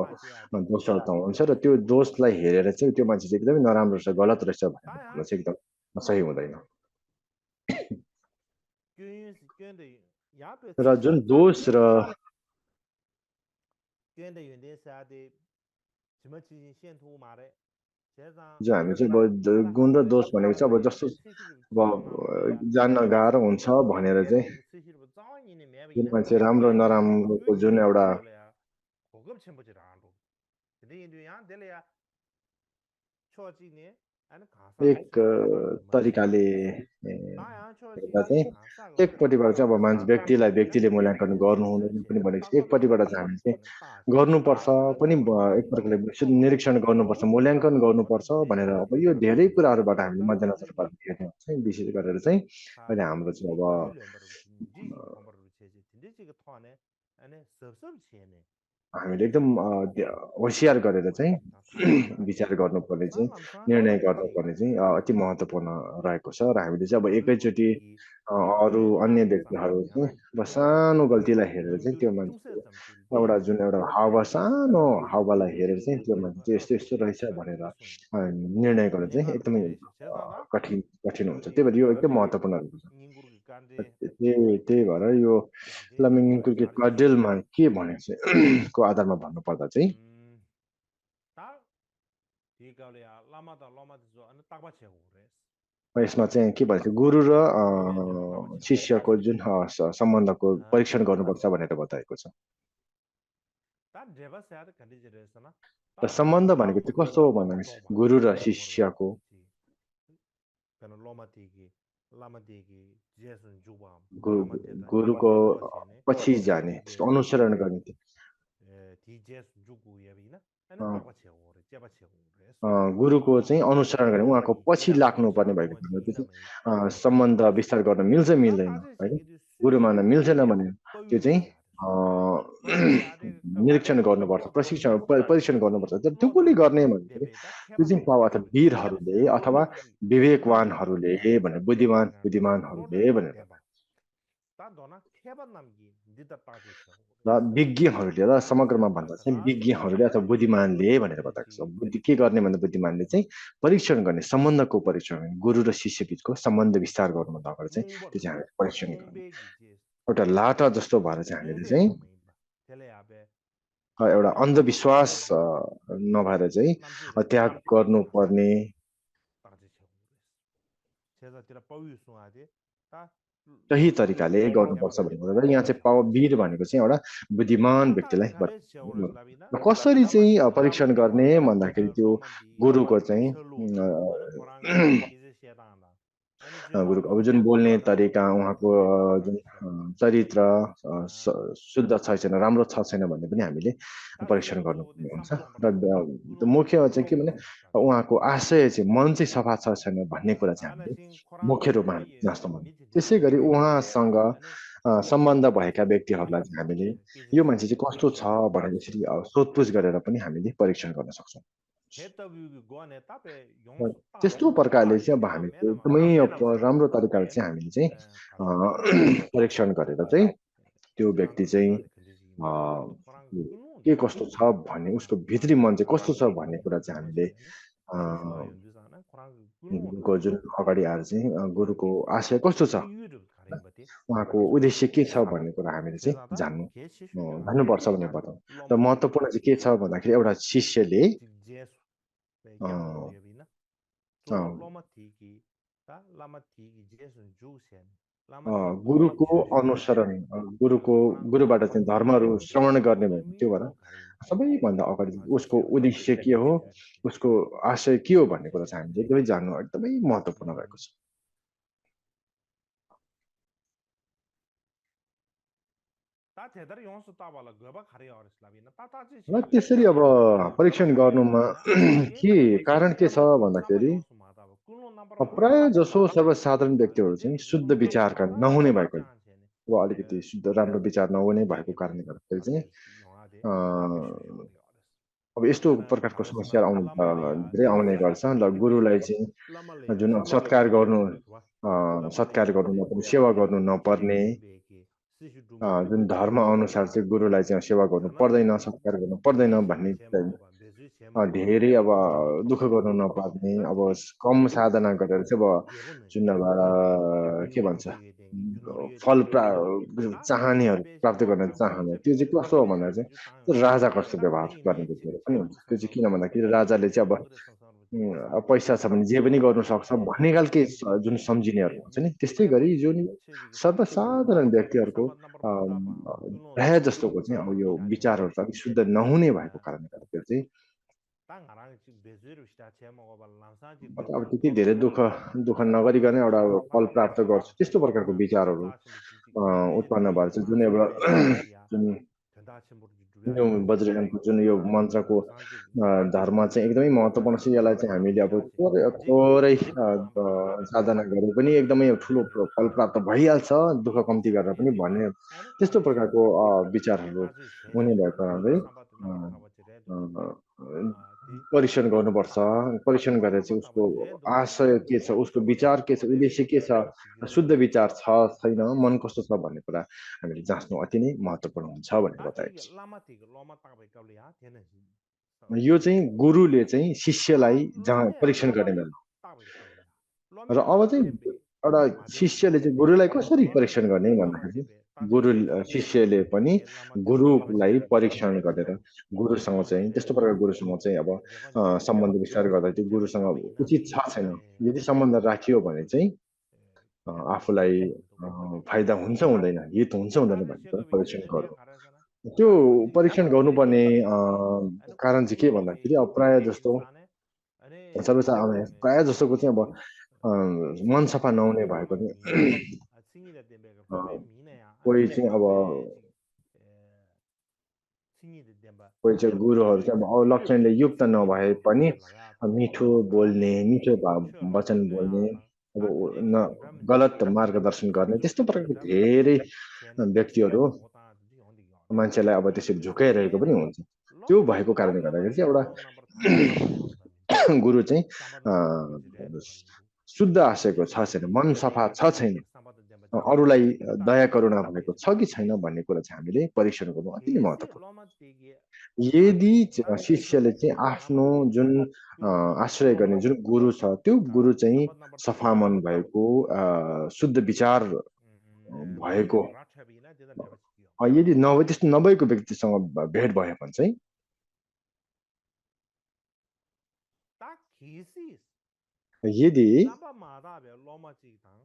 दोषहरू त हुन्छ र त्यो दोषलाई हेरेर चाहिँ त्यो मान्छे चाहिँ एकदमै नराम्रो रहेछ गलत रहेछ भन्ने चाहिँ एकदम सही हुँदैन र जुन दोष र जो हामी चाहिँ गुण र दोष भनेको चाहिँ अब जस्तो अब जान्न गाह्रो हुन्छ भनेर चाहिँ जुन मान्छे राम्रो नराम्रोको जुन एउटा एक तरिकाले हेर्दा चाहिँ एकपट्टिबाट चाहिँ अब व्यक्तिले मूल्याङ्कन गर्नु हुँदैन पनि भनेको एकपट्टिबाट चाहिँ हामी चाहिँ गर्नुपर्छ पनि एक प्रकारले निरीक्षण गर्नुपर्छ मूल्याङ्कन गर्नुपर्छ भनेर अब यो धेरै कुराहरूबाट हामीले मध्यनजरबाट हेर्ने चाहिँ विशेष गरेर चाहिँ अहिले हाम्रो चाहिँ अब हामीले एकदम होसियार गरेर चाहिँ विचार गर्नुपर्ने चाहिँ निर्णय गर्नुपर्ने चाहिँ अति महत्त्वपूर्ण रहेको छ र हामीले चाहिँ अब एकैचोटि अरू अन्य व्यक्तिहरू चाहिँ अब सानो गल्तीलाई हेरेर चाहिँ त्यो मान्छे एउटा जुन एउटा सानो हावालाई हेरेर चाहिँ त्यो मान्छे चाहिँ यस्तो यस्तो रहेछ भनेर निर्णय गर्नु चाहिँ एकदमै कठिन कठिन हुन्छ त्यही भएर यो एकदम महत्त्वपूर्ण रहेको छ त्यही भएर यो लामिङगुर्गे कडडेलमा के भने चाहिँ को आधारमा भन्नुपर्दा चाहिँ यसमा चाहिँ के भन्छ गुरु र शिष्यको जुन सम्बन्धको परीक्षण गर्नुपर्छ भनेर बताएको छ र सम्बन्ध भनेको चाहिँ कस्तो हो भन्दाखेरि गुरु र शिष्यको गुरुको पछि जाने अनुसरण गर्ने गुरुको चाहिँ अनुसरण गर्ने उहाँको पछि लाग्नुपर्ने भएको छ सम्बन्ध विस्तार गर्न मिल्छ मिल्दैन होइन गुरु मान्न मिल्छेन भने त्यो चाहिँ निरीक्षण गर्नुपर्छ परीक्षण गर्नुपर्छ तर त्यो कसले गर्ने भन्दाखेरि त्यो चाहिँ अथवा वीरहरूले अथवा विवेकवानहरूले भने बुद्धिमानहरूले भनेर र विज्ञहरूले र समग्रमा भन्दा चाहिँ विज्ञहरूले अथवा बुद्धिमानले भनेर बताएको छ बुद्धि के गर्ने भन्दा बुद्धिमानले चाहिँ परीक्षण गर्ने सम्बन्धको परीक्षण गर्ने गुरु र शिष्य बिचको सम्बन्ध विस्तार गर्नुभन्दा अगाडि चाहिँ त्यो चाहिँ हामीले परीक्षण गर्ने एउटा लाटा जस्तो भएर चाहिँ हामीले चाहिँ एउटा अन्धविश्वास नभएर चाहिँ त्याग गर्नुपर्ने सही तरिकाले गर्नुपर्छ भनेको यहाँ चाहिँ वीर भनेको चाहिँ एउटा बुद्धिमान व्यक्तिलाई कसरी चाहिँ परीक्षण गर्ने भन्दाखेरि त्यो गुरुको चाहिँ गुरुको अब जुन बोल्ने तरिका उहाँको जुन चरित्र शुद्ध छ छैन राम्रो छ छैन भन्ने पनि हामीले परीक्षण गर्नुपर्ने हुन्छ र मुख्य चाहिँ के भने उहाँको आशय चाहिँ मन चाहिँ सफा छ छैन भन्ने कुरा चाहिँ हामीले मुख्य रूपमा जस्तो मान्छौँ त्यसै गरी उहाँसँग सम्बन्ध भएका व्यक्तिहरूलाई चाहिँ हामीले यो मान्छे चाहिँ कस्तो छ भनेर यसरी सोधपुछ गरेर पनि हामीले परीक्षण गर्न सक्छौँ त्यस्तो प्रकारले चाहिँ अब हामी एकदमै राम्रो तरिकाले चाहिँ हामीले चाहिँ परीक्षण गरेर चाहिँ त्यो व्यक्ति चाहिँ के कस्तो छ भन्ने उसको भित्री मन चाहिँ कस्तो छ भन्ने कुरा चाहिँ हामीले गुरुको जुन अगाडि आएर चाहिँ गुरुको आशय कस्तो छ उहाँको उद्देश्य के छ भन्ने कुरा हामीले चाहिँ जान्नुपर्छ भन्ने बताउँ र महत्त्वपूर्ण चाहिँ के छ भन्दाखेरि एउटा शिष्यले गुरुको अनुसरण गुरुबाट चाहिँ धर्महरू श्रवण गर्ने भयो त्यो भएर सबैभन्दा अगाडि उसको उद्देश्य के हो उसको आशय के हो भन्ने कुरा चाहिँ हामीले एकदमै जान्नु एकदमै महत्त्वपूर्ण रहेको छ र त्यसरी अब परीक्षण गर्नुमा के कारण के छ भन्दाखेरि प्राय जसो सर्वसाधारण व्यक्तिहरू चाहिँ शुद्ध विचारका नहुने भएको वा अलिकति शुद्ध राम्रो विचार नहुने भएको कारणले गर्दाखेरि चाहिँ अब यस्तो प्रकारको समस्या धेरै आउने गर्छ ल गुरुलाई चाहिँ जुन सत्कार गर्नु नपर्ने सेवा गर्नु नपर्ने जुन धर्म अनुसार चाहिँ गुरुलाई चाहिँ सेवा गर्नु पर्दैन सत्कार गर्नु पर्दैन भन्ने धेरै अब दुःख गर्नु नपर्ने अब कम साधना गरेर चाहिँ अब जुन अब के भन्छ फल चाहनेहरू प्राप्त गर्न चाहने त्यो चाहिँ कस्तो हो भन्दा चाहिँ राजा कस्तो व्यवहार गर्ने व्यक्तिहरू पनि हुन्छ त्यो चाहिँ किन भन्दाखेरि राजाले चाहिँ अब पैसा छ भने जे पनि गर्नु सक्छ भन्ने खालके जुन सम्झिनेहरू हुन्छ नि त्यस्तै गरी जुन सर्वसाधारण व्यक्तिहरूको प्राय जस्तोको चाहिँ अब यो विचारहरू चाहिँ अलिक शुद्ध नहुने भएको कारणले गर्दाखेरि चाहिँ अब त्यति धेरै दुःख नगरिकन एउटा फल प्राप्त गर्छु त्यस्तो प्रकारको विचारहरू उत्पन्न भएर चाहिँ जुन एउटा जुन यो वज्रयानको जुन यो मन्त्रको धर्म चाहिँ एकदमै महत्त्वपूर्ण छ यसलाई चाहिँ हामीले अब थोरै साधना गरे पनि एकदमै ठुलो फल प्राप्त भइहाल्छ दुःख कम्ती गरेर पनि भन्ने त्यस्तो प्रकारको विचारहरू हुने भएको हुनाले परीक्षण गर्नुपर्छ परीक्षण गरेर चाहिँ उसको आशय के छ उसको विचार के छ उद्देश्य के छ शुद्ध विचार छ छैन मन कस्तो छ भन्ने कुरा हामीले जाँच्नु अति नै महत्त्वपूर्ण हुन्छ भनेर बताएको छ यो चाहिँ गुरुले चाहिँ शिष्यलाई परीक्षण गर्ने बेला र अब चाहिँ एउटा शिष्यले चाहिँ गुरुलाई कसरी परीक्षण गर्ने भन्दाखेरि गुरु शिष्यले पनि गुरुलाई परीक्षण गरेर गुरुसँग चाहिँ त्यस्तो प्रकार गुरुसँग चाहिँ अब सम्बन्ध विस्तार गर्दा त्यो गुरुसँग उचित छ छैन यदि सम्बन्ध राखियो भने चाहिँ आफूलाई फाइदा हुन्छ हुँदैन हित हुन्छ हुँदैन भन्ने कुरा परीक्षण गर्नु त्यो परीक्षण गर्नुपर्ने कारण चाहिँ के भन्दाखेरि अब प्रायः जस्तो प्रायः जस्तोको चाहिँ अब मन सफा नहुने भएको कोही चाहिँ अब कोही चाहिँ गुरुहरू चाहिँ अब लक्षणले युक्त नभए पनि मिठो बोल्ने मिठो वचन बोल्ने अब गलत मार्गदर्शन गर्ने त्यस्तो प्रकारको धेरै व्यक्तिहरू मान्छेलाई अब त्यसरी झुकाइरहेको पनि हुन्छ त्यो भएको कारणले गर्दाखेरि चाहिँ एउटा गुरु चाहिँ शुद्ध आशयको छ छैन मन सफा छ छैन अरूलाई दया करुणा भएको छ कि छैन भन्ने कुरा चाहिँ हामीले परीक्षण गर्नु अति नै महत्त्वपूर्ण यदि शिष्यले चाहिँ आफ्नो जुन आश्रय गर्ने जुन गुरु छ त्यो गुरु चाहिँ सफा मन भएको शुद्ध विचार भएको यदि त्यस्तो नभएको व्यक्तिसँग भेट भयो भने चाहिँ यदि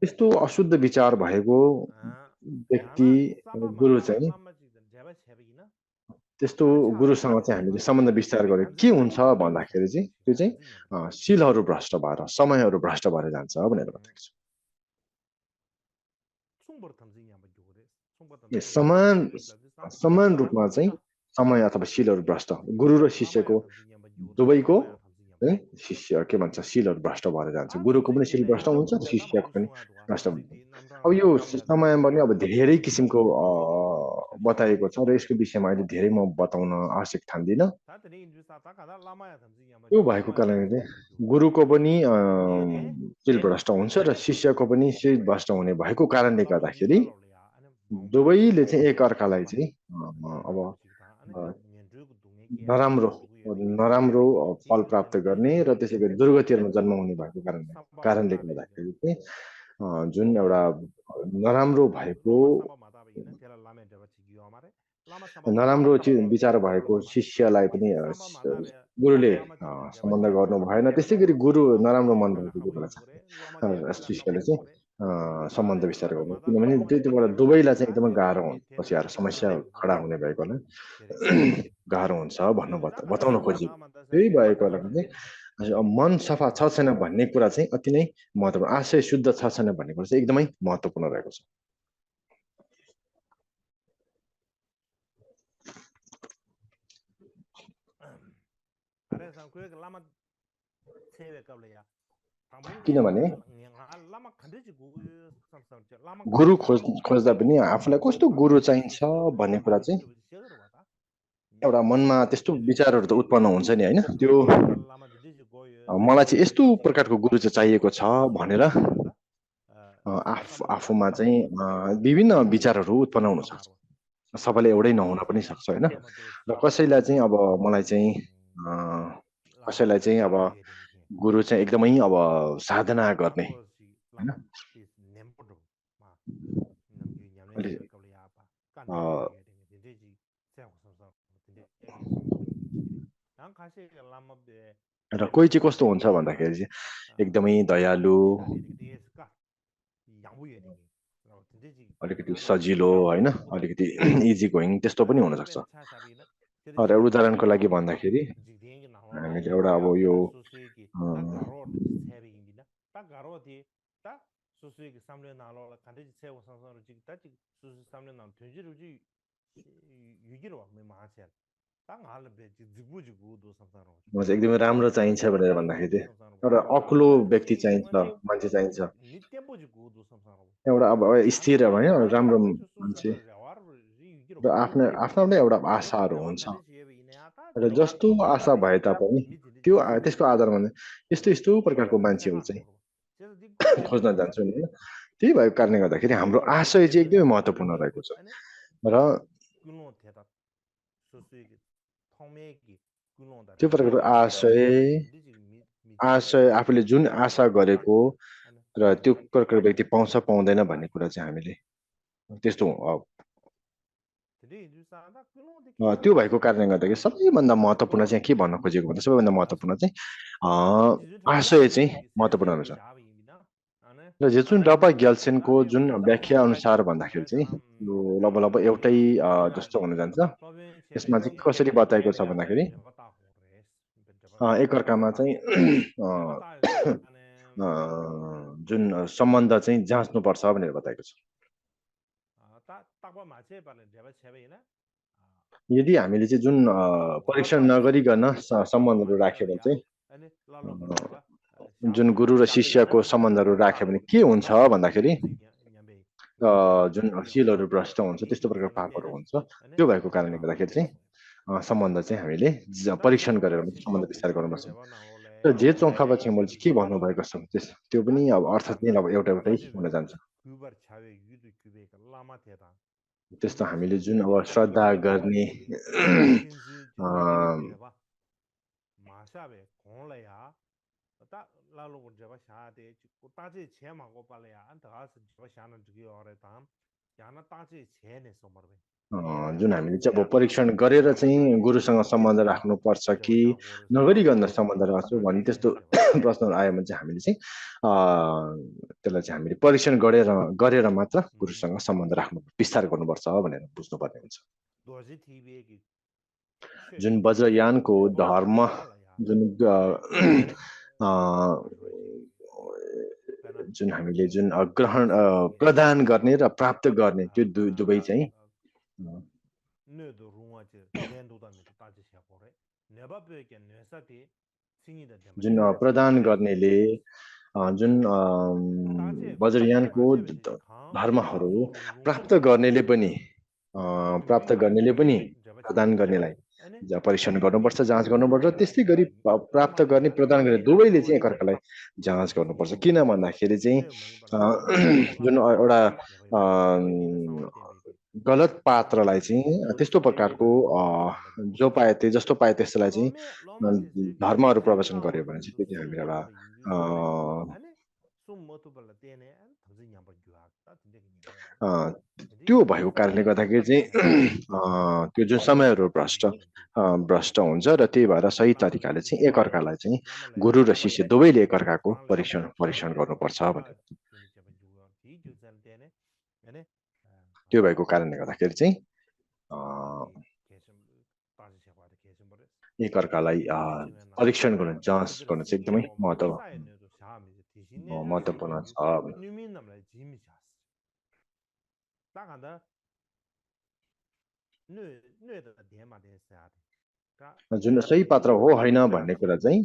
त्यस्तो अशुद्ध विचार भएको व्यक्ति गुरु चाहिँ त्यस्तो गुरुसँग चाहिँ हामीले सम्बन्ध विस्तार गरे के हुन्छ भन्दाखेरि चाहिँ त्यो चाहिँ शीलहरू भ्रष्ट भएर समयहरू भ्रष्ट भएर जान्छ भनेर बताएको छु समान रूपमा चाहिँ समय अथवा शीलहरू भ्रष्ट गुरु र शिष्यको दुवैको शिष्य के भन्छ शीलहरू भ्रष्ट भएर जान्छ गुरुको पनि शील भ्रष्ट हुन्छ र शिष्यको पनि भ्रष्ट हुन्छ अब यो समयमा पनि अब धेरै किसिमको बताएको छ र यसको विषयमा अहिले धेरै म बताउन आवश्यक ठान्दिनँ त्यो भएको कारणले चाहिँ गुरुको पनि शील भ्रष्ट हुन्छ र शिष्यको पनि शील भ्रष्ट हुने भएको कारणले गर्दाखेरि दुवैले चाहिँ एकअर्कालाई चाहिँ अब नराम्रो फल प्राप्त गर्ने र त्यसै गरी दुर्गतिहरूमा जन्म हुने भएको कारणले गर्दाखेरि चाहिँ जुन एउटा नराम्रो विचार भएको शिष्यलाई पनि गुरुले सम्बन्ध गर्नु भएन त्यसै गरी गुरु नराम्रो मन भएको गुरुलाई शिष्यले चाहिँ सम्बन्ध विस्तार गर्नु किनभने त्यतिबाट दुवैलाई चाहिँ एकदमै गाह्रो हुन्छ पछि आएर समस्या खडा हुने भएकोले गाह्रो हुन्छ भन्नु बताउन खोजेको त्यही भएको चाहिँ मन सफा छ छैन भन्ने कुरा चाहिँ अति नै महत्त्वपूर्ण आशय शुद्ध छ छैन भन्ने कुरा चाहिँ एकदमै महत्त्वपूर्ण रहेको छ किनभने गुरु खोज्दा पनि आफूलाई कस्तो गुरु चाहिन्छ भन्ने कुरा चाहिँ एउटा मनमा त्यस्तो विचारहरू त उत्पन्न हुन्छ नि होइन त्यो मलाई चाहिँ यस्तो प्रकारको गुरु चाहिँ चाहिएको छ भनेर आफूमा चाहिँ विभिन्न विचारहरू उत्पन्न हुन सक्छ सबैले एउटै नहुन पनि सक्छ होइन र कसैलाई चाहिँ अब मलाई चाहिँ कसैलाई चाहिँ अब गुरु चाहिँ एकदमै अब साधना गर्ने होइन र कोही चाहिँ कस्तो हुन्छ भन्दाखेरि चाहिँ एकदमै दयालु अलिकति सजिलो होइन अलिकति इजी गोइङ त्यस्तो पनि हुनसक्छ र उदाहरणको लागि भन्दाखेरि हामीले एउटा अब यो म चाहिँ एकदमै राम्रो चाहिन्छ भनेर भन्दाखेरि चाहिँ एउटा अकुलो व्यक्ति चाहिन्छ, मान्छे चाहिन्छ। एउटा अब स्थिर भयो राम्रो मान्छे र आफ्नो आफ्नो एउटा आशाहरू हुन्छ र जस्तो आशा भए तापनि त्यो त्यसको आधारमा यस्तो यस्तो प्रकारको मान्छेहरू चाहिँ खोज्न जान्छु नि होइन। त्यही भएको कारणले गर्दाखेरि हाम्रो आशय चाहिँ एकदमै महत्त्वपूर्ण रहेको छ र त्यो प्रकारको आशय आफूले जुन आशा गरेको र त्यो प्रकारको व्यक्ति पाउँछ पाउँदैन भन्ने कुरा चाहिँ हामीले त्यस्तो त्यो भएको कारणले गर्दाखेरि सबैभन्दा महत्त्वपूर्ण चाहिँ के भन्न खोजेको भन्दा सबैभन्दा महत्त्वपूर्ण चाहिँ आशय चाहिँ महत्त्वपूर्ण हुन्छ। र जुन डबा ग्याल्सेनको जुन व्याख्या अनुसार भन्दाखेरि चाहिँ यो लगभग एउटै जस्तो हुन जान्छ। यसमा चाहिँ कसरी बताएको छ भन्दाखेरि एकअर्कामा चाहिँ जुन सम्बन्ध चाहिँ जाँच्नुपर्छ भनेर बताएको छ। यदि हामीले चाहिँ जुन परीक्षण नगरिकन सम्बन्धहरू राख्यो भने चाहिँ जुन गुरु र शिष्यको सम्बन्धहरू राख्यो भने के हुन्छ भन्दाखेरि जुन सिलहरू भ्रष्ट हुन्छ त्यस्तो प्रकारको पापहरू हुन्छ। त्यो भएको कारणले गर्दाखेरि चाहिँ सम्बन्ध चाहिँ हामीले परीक्षण गरेर सम्बन्ध विस्तार गर्नुपर्छ। र जे चोखा छिमोल चाहिँ के भन्नुभएको छ त्यो पनि अब अर्थ चाहिँ अब एउटा एउटै हुन जान्छ। त्यस्तो हामीले जुन अब श्रद्धा गर्ने जुन हामीले चाहिँ अब परीक्षण गरेर चाहिँ गुरुसँग सम्बन्ध राख्नुपर्छ कि नगरिकन सम्बन्ध राख्छु भन्ने त्यस्तो प्रश्नहरू आयो भने चाहिँ हामीले चाहिँ त्यसलाई चाहिँ हामीले परीक्षण गरेर मात्र गुरुसँग सम्बन्ध राख्नु विस्तार गर्नुपर्छ भनेर बुझ्नुपर्ने हुन्छ। जुन वज्रयानको धर्म जुन जुन हामीले जुन ग्रहण प्रदान गर्ने र प्राप्त गर्ने त्यो दुवै चाहिँ जुन प्रदान गर्नेले जुन वज्रयानको धर्महरू प्राप्त गर्नेले पनि प्रदान गर्नेलाई परीक्षण गर्नुपर्छ, जाँच गर्नुपर्छ। त्यस्तै गरी प्राप्त गर्ने प्रदान गर्ने दुवैले चाहिँ एकअर्कालाई जाँच गर्नुपर्छ। किन भन्दाखेरि चाहिँ जुन एउटा गलत पात्रलाई चाहिँ त्यस्तो प्रकारको जो पाए त्यो जस्तो पाए त्यसलाई चाहिँ धर्महरू प्रवचन गर्यो भने चाहिँ त्यो चाहिँ हामीले एउटा त्यो भएको कारणले गर्दाखेरि चाहिँ त्यो जुन समयहरू भ्रष्ट हुन्छ र त्यही भएर सही तरिकाले चाहिँ एकअर्कालाई चाहिँ गुरु र शिष्य दुवैले एकअर्काको परीक्षण गर्नुपर्छ भनेर त्यो भएको कारणले गर्दाखेरि चाहिँ एकअर्कालाई परीक्षण गर्नु जाँच गर्नु चाहिँ एकदमै महत्त्वपूर्ण छ। जुन सही पात्र हो होइन भन्ने कुरा चाहिँ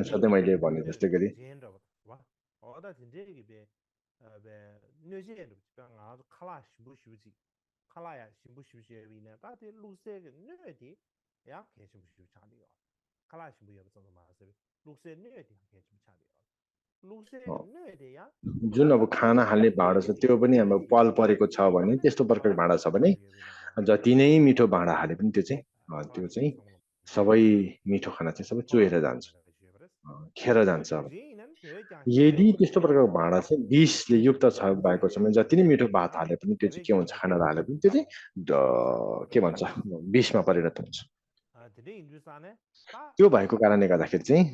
सधैँ मैले भने जस्तै गरी जुन अब खाना हाल्ने भाँडा छ त्यो पनि अब पाल परेको छ भने त्यस्तो प्रकारको भाँडा छ भने जति नै मिठो भाँडा हाले पनि त्यो चाहिँ सबै मिठो खाना चाहिँ सबै चुहेर जान्छ, खेर जान्छ। यदि त्यस्तो प्रकारको भाँडा चाहिँ विषले युक्त छ भएको छ भने जति नै मिठो भात हाले पनि त्यो चाहिँ के हुन्छ, खाना हाले पनि त्यो चाहिँ के भन्छ विषमा परिणत हुन्छ। त्यो भएको कारणले गर्दाखेरि चाहिँ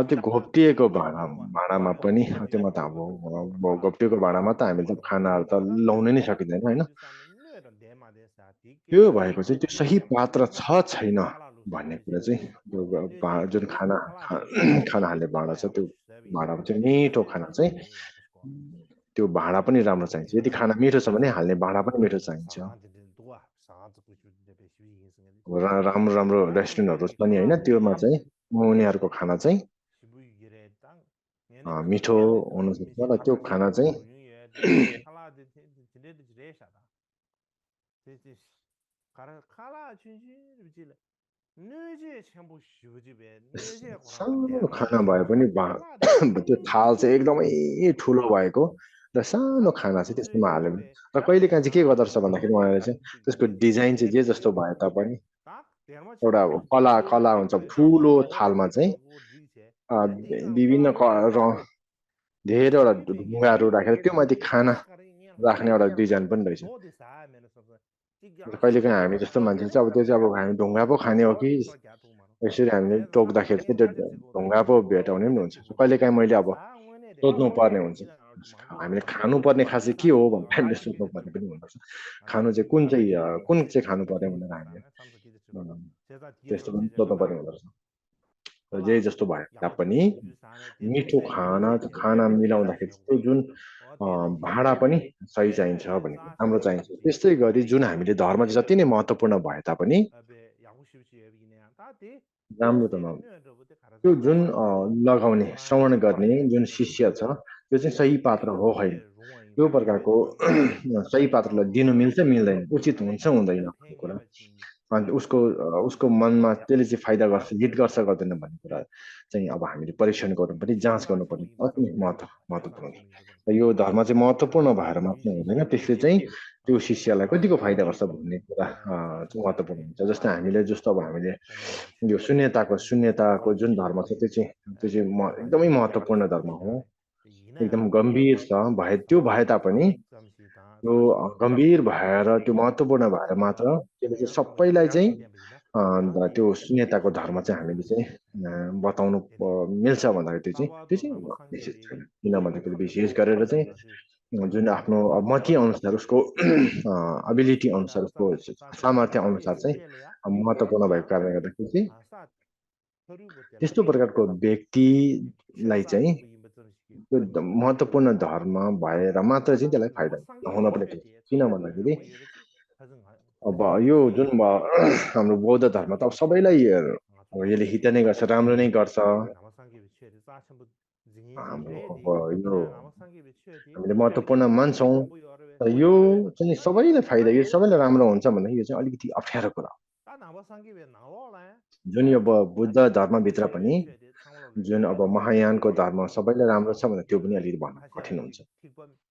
त्यो घोप्टिएको भाँडामा पनि त्योमा त अब घोप्टिएको भाँडामा त हामीले त खानाहरू त लाउन नै सकिँदैन होइन। त्यो भएको चाहिँ त्यो सही पात्र छ छैन भन्ने कुरा चाहिँ जुन खाना हाल्ने भाँडा छ त्यो भाँडामा चाहिँ मिठो खाना चाहिँ त्यो भाँडा पनि राम्रो चाहिन्छ। यदि खाना मिठो छ भने हाल्ने भाँडा पनि मिठो चाहिन्छ। राम्रो राम्रो रेस्टुरेन्टहरू छ नि होइन त्योमा चाहिँ उनीहरूको खाना चाहिँ मिठो हुनसक्छ र त्यो खाना चाहिँ सानो खाना भए पनि त्यो थाल चाहिँ एकदमै ठुलो भएको र सानो खाना चाहिँ त्यसमा हाल्यो भने र कहिलेकाहीँ चाहिँ के गर्दो रहेछ भन्दाखेरि उहाँले चाहिँ त्यसको डिजाइन चाहिँ जे जस्तो भए तापनि एउटा कला कला हुन्छ ठुलो थालमा चाहिँ विभिन्न धेरैवटा ढुङ्गाहरू राखेर त्यो माथि खाना राख्ने एउटा डिजाइन पनि रहेछ कहिलेकाहीँ हामी जस्तो मान्छे चाहिँ अब त्यो चाहिँ अब हामी ढुङ्गा पो खाने हो कि यसरी हामीले टोक्दाखेरि चाहिँ त्यो ढुङ्गा पो भेटाउने पनि हुन्छ कहिलेकाहीँ मैले अब सोध्नु पर्ने हुन्छ हामीले खानुपर्ने खास चाहिँ के हो भनेर हामीले सोध्नु पर्ने पनि हुनुपर्छ खानु चाहिँ कुन चाहिँ खानुपर्ने भनेर हामीले त्यस्तो पनि सोध्नु पर्ने हुँदो रहेछ जे जस्तो भए तापनि मिठो खाना मिलाउँदाखेरि त्यो जुन भाँडा पनि सही चाहिन्छ भनेको राम्रो चाहिन्छ त्यस्तै गरी जुन हामीले धर्म चाहिँ जति नै महत्त्वपूर्ण भए तापनि राम्रो त नहुनु त्यो जुन लगाउने श्रवण गर्ने जुन शिष्य छ त्यो चाहिँ सही पात्र हो होइन त्यो प्रकारको सही पात्रलाई दिनु मिल्छ मिल्दैन उचित हुन्छ हुँदैन भन्ने कुरा अन्त उसको मनमा त्यसले चाहिँ फाइदा गर्छ हित गर्छ गर्दैन भन्ने कुरा चाहिँ अब हामीले परीक्षण गर्नु पनि जाँच गर्नु पर्ने अति महत्त्वपूर्ण छ र यो धर्म चाहिँ महत्त्वपूर्ण भएर मात्रै हुँदैन त्यसले चाहिँ त्यो शिष्यलाई कतिको फाइदा गर्छ भन्ने कुरा चाहिँ महत्त्वपूर्ण हुन्छ जस्तै हामीले जस्तो अब हामीले यो शून्यताको जुन धर्म छ त्यो चाहिँ एकदमै महत्त्वपूर्ण धर्म हो एकदम गम्भीर छ त्यो भए तापनि त्यो गम्भीर भएर त्यो महत्त्वपूर्ण भएर मात्र त्यसले चाहिँ सबैलाई चाहिँ त्यो शून्यताको धर्म चाहिँ हामीले चाहिँ बताउनु मिल्छ भन्दाखेरि त्यो चाहिँ विशेष छैन किन भन्दाखेरि विशेष गरेर चाहिँ जुन आफ्नो मति अनुसार उसको एबिलिटी अनुसार उसको सामर्थ्य अनुसार चाहिँ महत्त्वपूर्ण भएको कारणले गर्दाखेरि चाहिँ त्यस्तो प्रकारको व्यक्तिलाई चाहिँ त्यो महत्त्वपूर्ण धर्म भएर मात्र चाहिँ त्यसलाई फाइदा नहुन पनि किन भन्दाखेरि अब यो जुन हाम्रो बौद्ध धर्म त अब सबैलाई अब यसले हित नै गर्छ राम्रो नै गर्छ हाम्रो अब यो हामीले महत्त्वपूर्ण मान्छौँ यो चाहिँ सबैलाई फाइदा यो सबैलाई राम्रो हुन्छ भन्दाखेरि यो चाहिँ अलिकति अप्ठ्यारो कुरा जुन यो बुद्ध धर्मभित्र पनि जुन अब महायानको धर्म सबैलाई राम्रो छ भने त्यो पनि अलिकति भन्न कठिन हुन्छ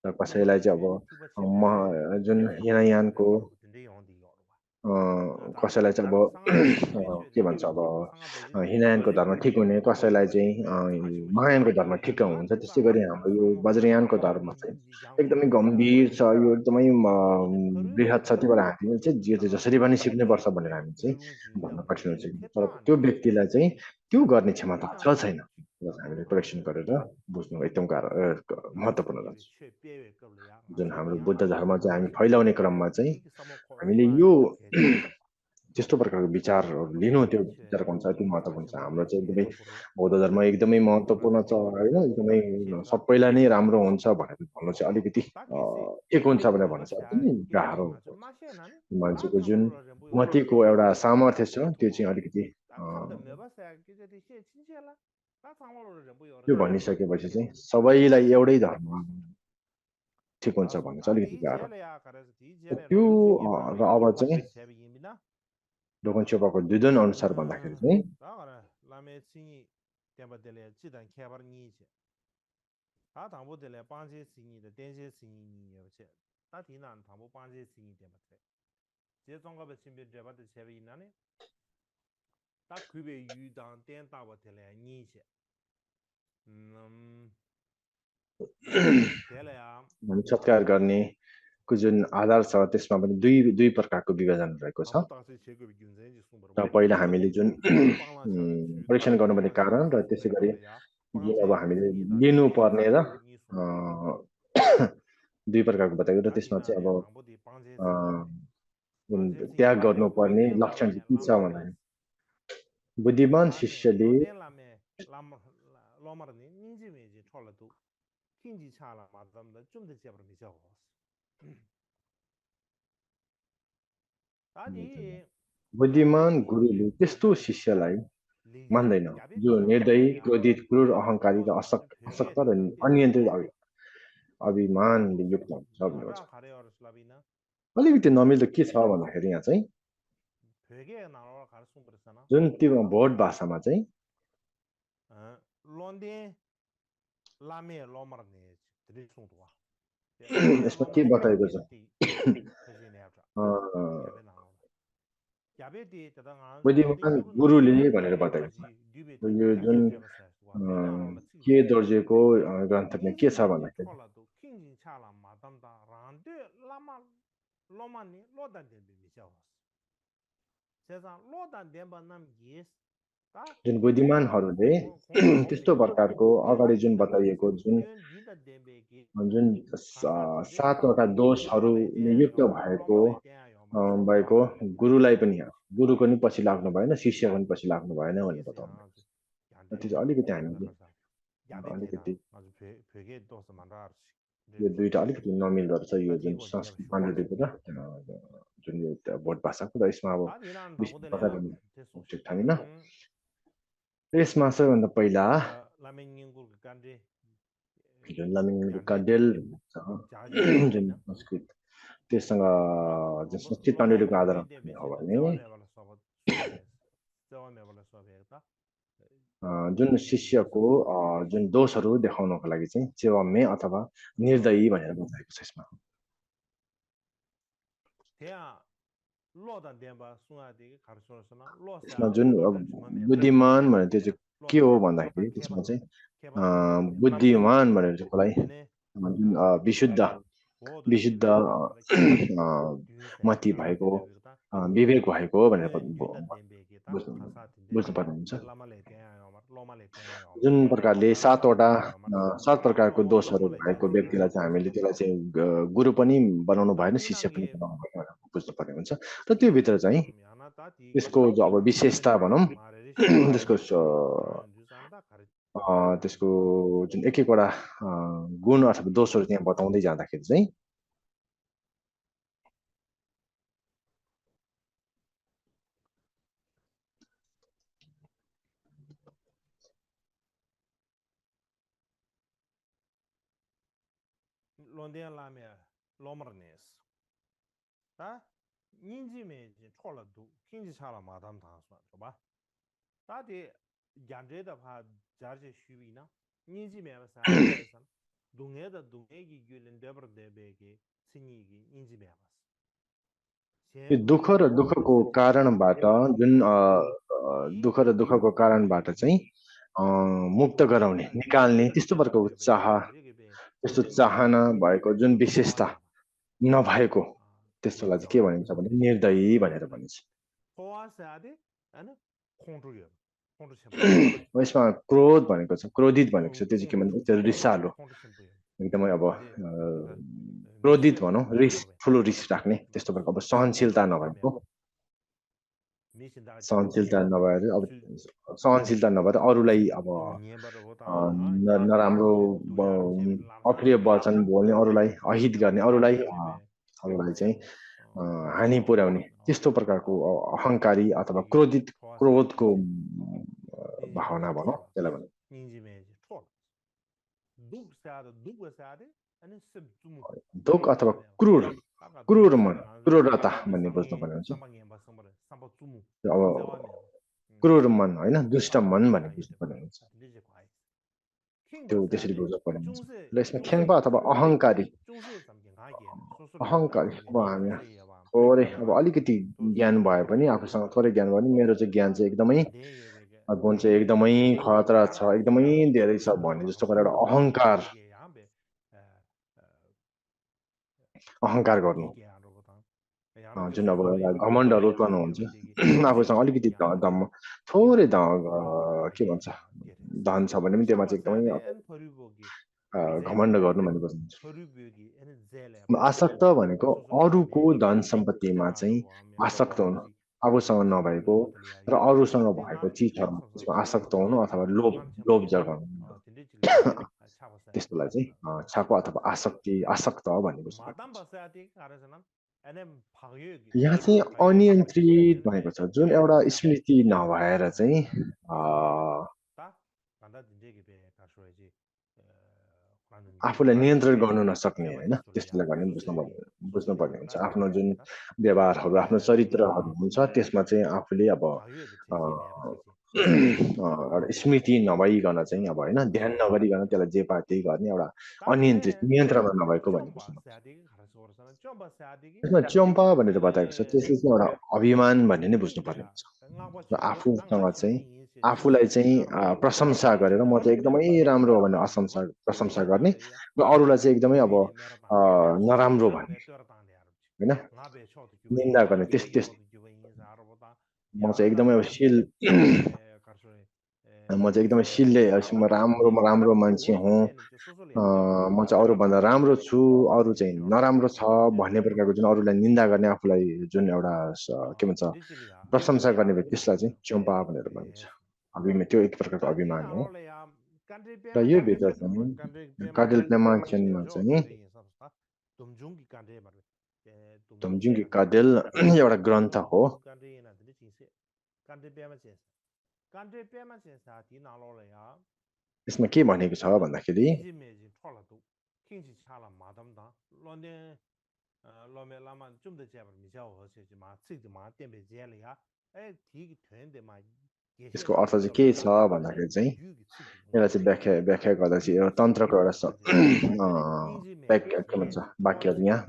र कसैलाई चाहिँ अब जुन हिनयानको कसैलाई चाहिँ अब के भन्छ अब हिनयानको धर्म ठिक हुने कसैलाई चाहिँ महायानको धर्म ठिक हुन्छ त्यस्तै गरी हाम्रो यो वज्रयानको धर्म चाहिँ एकदमै गम्भीर छ यो एकदमै बृहत छ त्यो भएर हामीले चाहिँ यो चाहिँ जसरी पनि सिक्नुपर्छ भनेर हामी चाहिँ भन्न कठिन हुन्छ तर त्यो व्यक्तिलाई चाहिँ त्यो गर्ने क्षमता छ छैन हामीले परीक्षण गरेर बुझ्नु एकदम महत्त्वपूर्ण हुन्छ जुन हाम्रो बुद्ध धर्म चाहिँ हामी फैलाउने क्रममा चाहिँ हामीले यो त्यस्तो प्रकारको विचारहरू लिनु त्यो विचार हुन्छ त्यो महत्त्वपूर्ण छ हाम्रो चाहिँ एकदमै बौद्ध धर्म एकदमै महत्त्वपूर्ण छ होइन एकदमै सबैलाई नै राम्रो हुन्छ भनेर भन्नु चाहिँ अलिकति ठिक हुन्छ भनेर भन्नु चाहिँ एकदमै गाह्रो हुन्छ मान्छेको जुन मतिको एउटा सामर्थ्य छ त्यो चाहिँ अलिकति त्यो भनिसकेपछि चाहिँ सबैलाई एउटै धर्म ठिक हुन्छ भन्नु चाहिँ अलिकति गाह्रो त्यो र अब चाहिँ दोकन द्विदन अनुसार भन्दाखेरि चाहिँ सत्कार गर्ने जुन आधार छ त्यसमा पनि दुई प्रकारको विभाजन रहेको छ र पहिला हामीले जुन परीक्षण गर्नुपर्ने कारण र त्यसै गरी अब हामीले लिनुपर्ने र दुई प्रकारको बताएको र त्यसमा चाहिँ अब त्याग गर्नुपर्ने लक्षण के छ भन्दाखेरि बुद्धिमान शिष्यले बुद्धिमान गुरुले त्यस्तो शिष्यलाई मान्दैन जो निर्दयी क्रोधित क्रूर अहङ्कारी र असक्त र अनियन्त्रित अभिमानले युक्त हुन्छ भनेको छ अलिकति नमिल्दो के छ भन्दाखेरि यहाँ चाहिँ जुन त्यो भोट भाषामा चाहिँ यसमा के बताएको छ बुद्धिमान गुरुले भनेर बताएको छ यो जुन के दोर्जेको ग्रन्थमा के छ भन्दाखेरि जुन बुद्धिमानहरूले त्यस्तो प्रकारको अगाडि जुन बताइएको जुन सातवटा दोषहरूले युक्त भएको गुरुलाई पनि गुरुको नि पछि लाग्नु भएन शिष्यको नि पछि लाग्नु भएन भनेर बताउनु त्यो चाहिँ अलिकति हामीले अलिकति यो दुईटा अलिकति नमिल्दो रहेछ यो जुन संस्कृत पाण्डुलिपि र जुन यो भोट भाषाको र यसमा अब ठिक छैन यसमा सबैभन्दा पहिला जुन लामिङका डेल जुन संस्कृत त्यससँग जुन संस्कृत पाण्डुलिपिको आधार हो भने जुन शिष्यको जुन दोषहरू देखाउनको लागि चाहिँ चेवामे अथवा निर्दयी भनेर बताएको छ यसमा जुन बुद्धिमान भने त्यो चाहिँ के हो भन्दाखेरि त्यसमा चाहिँ बुद्धिमान भनेर चाहिँ कसलाई जुन विशुद्ध मति भएको विवेक भएको भनेर बुझ्नुपर्ने हुन्छ जुन प्रकारले सात प्रकारको दोषहरू भएको व्यक्तिलाई चाहिँ हामीले त्यसलाई चाहिँ गुरु पनि बनाउनु भएन शिष्य पनि बनाउनु भएन बुझ्नुपर्ने हुन्छ र त्यो भित्र चाहिँ त्यसको अब विशेषता भनौँ त्यसको जुन एक एकवटा गुण अथवा दोषहरू त्यहाँ बताउँदै जाँदाखेरि चाहिँ दुःख र दुःखको कारणबाट जुन दुःख र दुःखको कारणबाट चाहिँ मुक्त गराउने निकाल्ने त्यस्तो प्रकारको त्यस्तो चाहना भएको जुन विशेषता नभएको त्यस्तोलाई चाहिँ के भनिन्छ भने निर्दयी भनेर भनिन्छ यसमा क्रोध भनेको छ क्रोधित भनेको छ त्यो चाहिँ के भने रिसालो एकदमै अब क्रोधित भनौँ ठुलो रिस राख्ने त्यस्तो प्रकारको अब सहनशीलता नभएको सहनशीलता नभएर अरूलाई अब नराम्रो अप्रिय वचन बोल्ने अरूलाई अहित गर्ने अरूलाई चाहिँ हानि पुर्याउने त्यस्तो प्रकारको अहङ्कारी अथवा क्रोधको भावना भनौँ त्यसलाई भने दुःख अथवा क्रूर मन क्रूरता भन्ने बुझ्नुपर्ने हुन्छ अब क्रूर मन होइन दुष्ट मन भन्ने बुझ्नुपर्ने हुन्छ त्यो त्यसरी बुझ्नुपर्ने हुन्छ र यसमा ख्याङ्पा अथवा अहङ्कारी अब हामी थोरै अब अलिकति ज्ञान भए पनि आफूसँग थोरै ज्ञान भयो भने मेरो चाहिँ ज्ञान चाहिँ एकदमै गुण चाहिँ एकदमै खतरा छ एकदमै धेरै छ भन्ने जस्तो गरेर अहङ्कार गर्नु जुन अब घमण्डहरू उत्पन्न हुन्छ आफूसँग अलिकति थोरै के भन्छ धन छ भने पनि त्यसमा चाहिँ एकदमै घमण्ड गर्नु भन्ने बुझ्नुहुन्छ आसक्त भनेको अरूको धन सम्पत्तिमा चाहिँ आसक्त हुनु आफूसँग नभएको र अरूसँग भएको चिजहरूमा त्यसमा आसक्त हुनु अथवा लोभ जगाउनु त्यस्तोलाई चाहिँ छाको अथवा आसक्त भन्ने बुझ्नु यहाँ चाहिँ अनियन्त्रित भनेको छ जुन एउटा स्मृति नभएर चाहिँ आफूलाई नियन्त्रण गर्नु नसक्ने होइन त्यसलाई भने बुझ्नुपर्ने हुन्छ आफ्नो जुन व्यवहारहरू आफ्नो चरित्रहरू हुन्छ त्यसमा चाहिँ आफूले अब एउटा स्मृति नभइकन चाहिँ अब होइन ध्यान नगरिकन त्यसलाई जे पाए त्यही गर्ने एउटा अनियन्त्रित नियन्त्रणमा नभएको भन्ने बुझ्नु त्यसमा चम्पा भनेर बताएको छ त्यसले चाहिँ एउटा अभिमान भन्ने नै बुझ्नुपर्ने हुन्छ र आफूसँग चाहिँ आफूलाई चाहिँ प्रशंसा गरेर म चाहिँ एकदमै राम्रो हो भनेर प्रशंसा गर्ने र अरूलाई चाहिँ एकदमै अब नराम्रो भन्ने होइन निन्दा गर्ने त्यस म चाहिँ एकदमै अब शिल म चाहिँ एकदमै शिलले म राम्रो मान्छे हुँ म चाहिँ अरूभन्दा राम्रो छु अरू चाहिँ नराम्रो छ भन्ने प्रकारको जुन अरूलाई निन्दा गर्ने आफूलाई जुन एउटा के भन्छ प्रशंसा गर्ने त्यसलाई चाहिँ चम्पा भनेर भनिन्छ त्यो एक प्रकारको अभिमान हो र यो भित्र चाहिँ काडेल पेमाचेनमा चाहिँ तुमजुङ्गी काडेल एउटा ग्रन्थ हो यसमा के भनेको छ भन्दाखेरि यसको अर्थ चाहिँ के छ भन्दाखेरि चाहिँ यसलाई चाहिँ व्याख्या गर्दा चाहिँ एउटा तन्त्रको एउटा के भन्छ वाक्यहरू यहाँ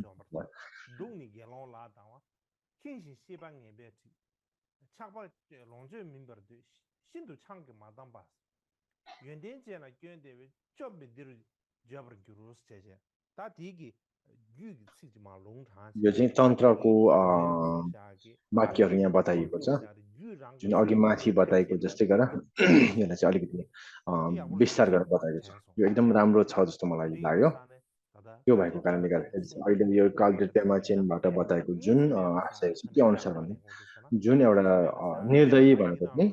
यो चाहिँ तन्त्रको वाक्यहरू यहाँ बताइएको छ जुन अघि माथि बताएको जस्तै गरेर यसलाई चाहिँ अलिकति विस्तार गरेर बताएको छ यो एकदम राम्रो छ जस्तो मलाई लाग्यो त्यो भएको कारणले गर्दाखेरि अहिले यो कालडेल पेमाचेनबाट बताएको जुन आशय छ त्यो अनुसार भने जुन एउटा निर्दयी भनेको पनि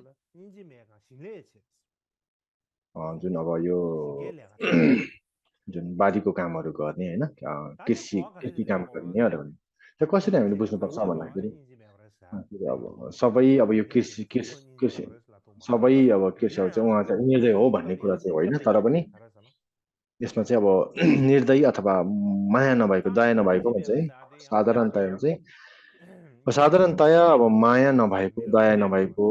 जुन अब यो जुन बारीको कामहरू गर्ने होइन कृषि काम गर्नेहरू त्यो कसरी हामीले बुझ्नुपर्छ भन्दाखेरि अब सबै अब यो कृषि सबै अब कृषिहरू चाहिँ उहाँ चाहिँ निर्दय हो भन्ने कुरा चाहिँ होइन तर पनि यसमा चाहिँ अब निर्दयी अथवा माया नभएको दया नभएको भन्छ है साधारणतया अब माया नभएको दया नभएको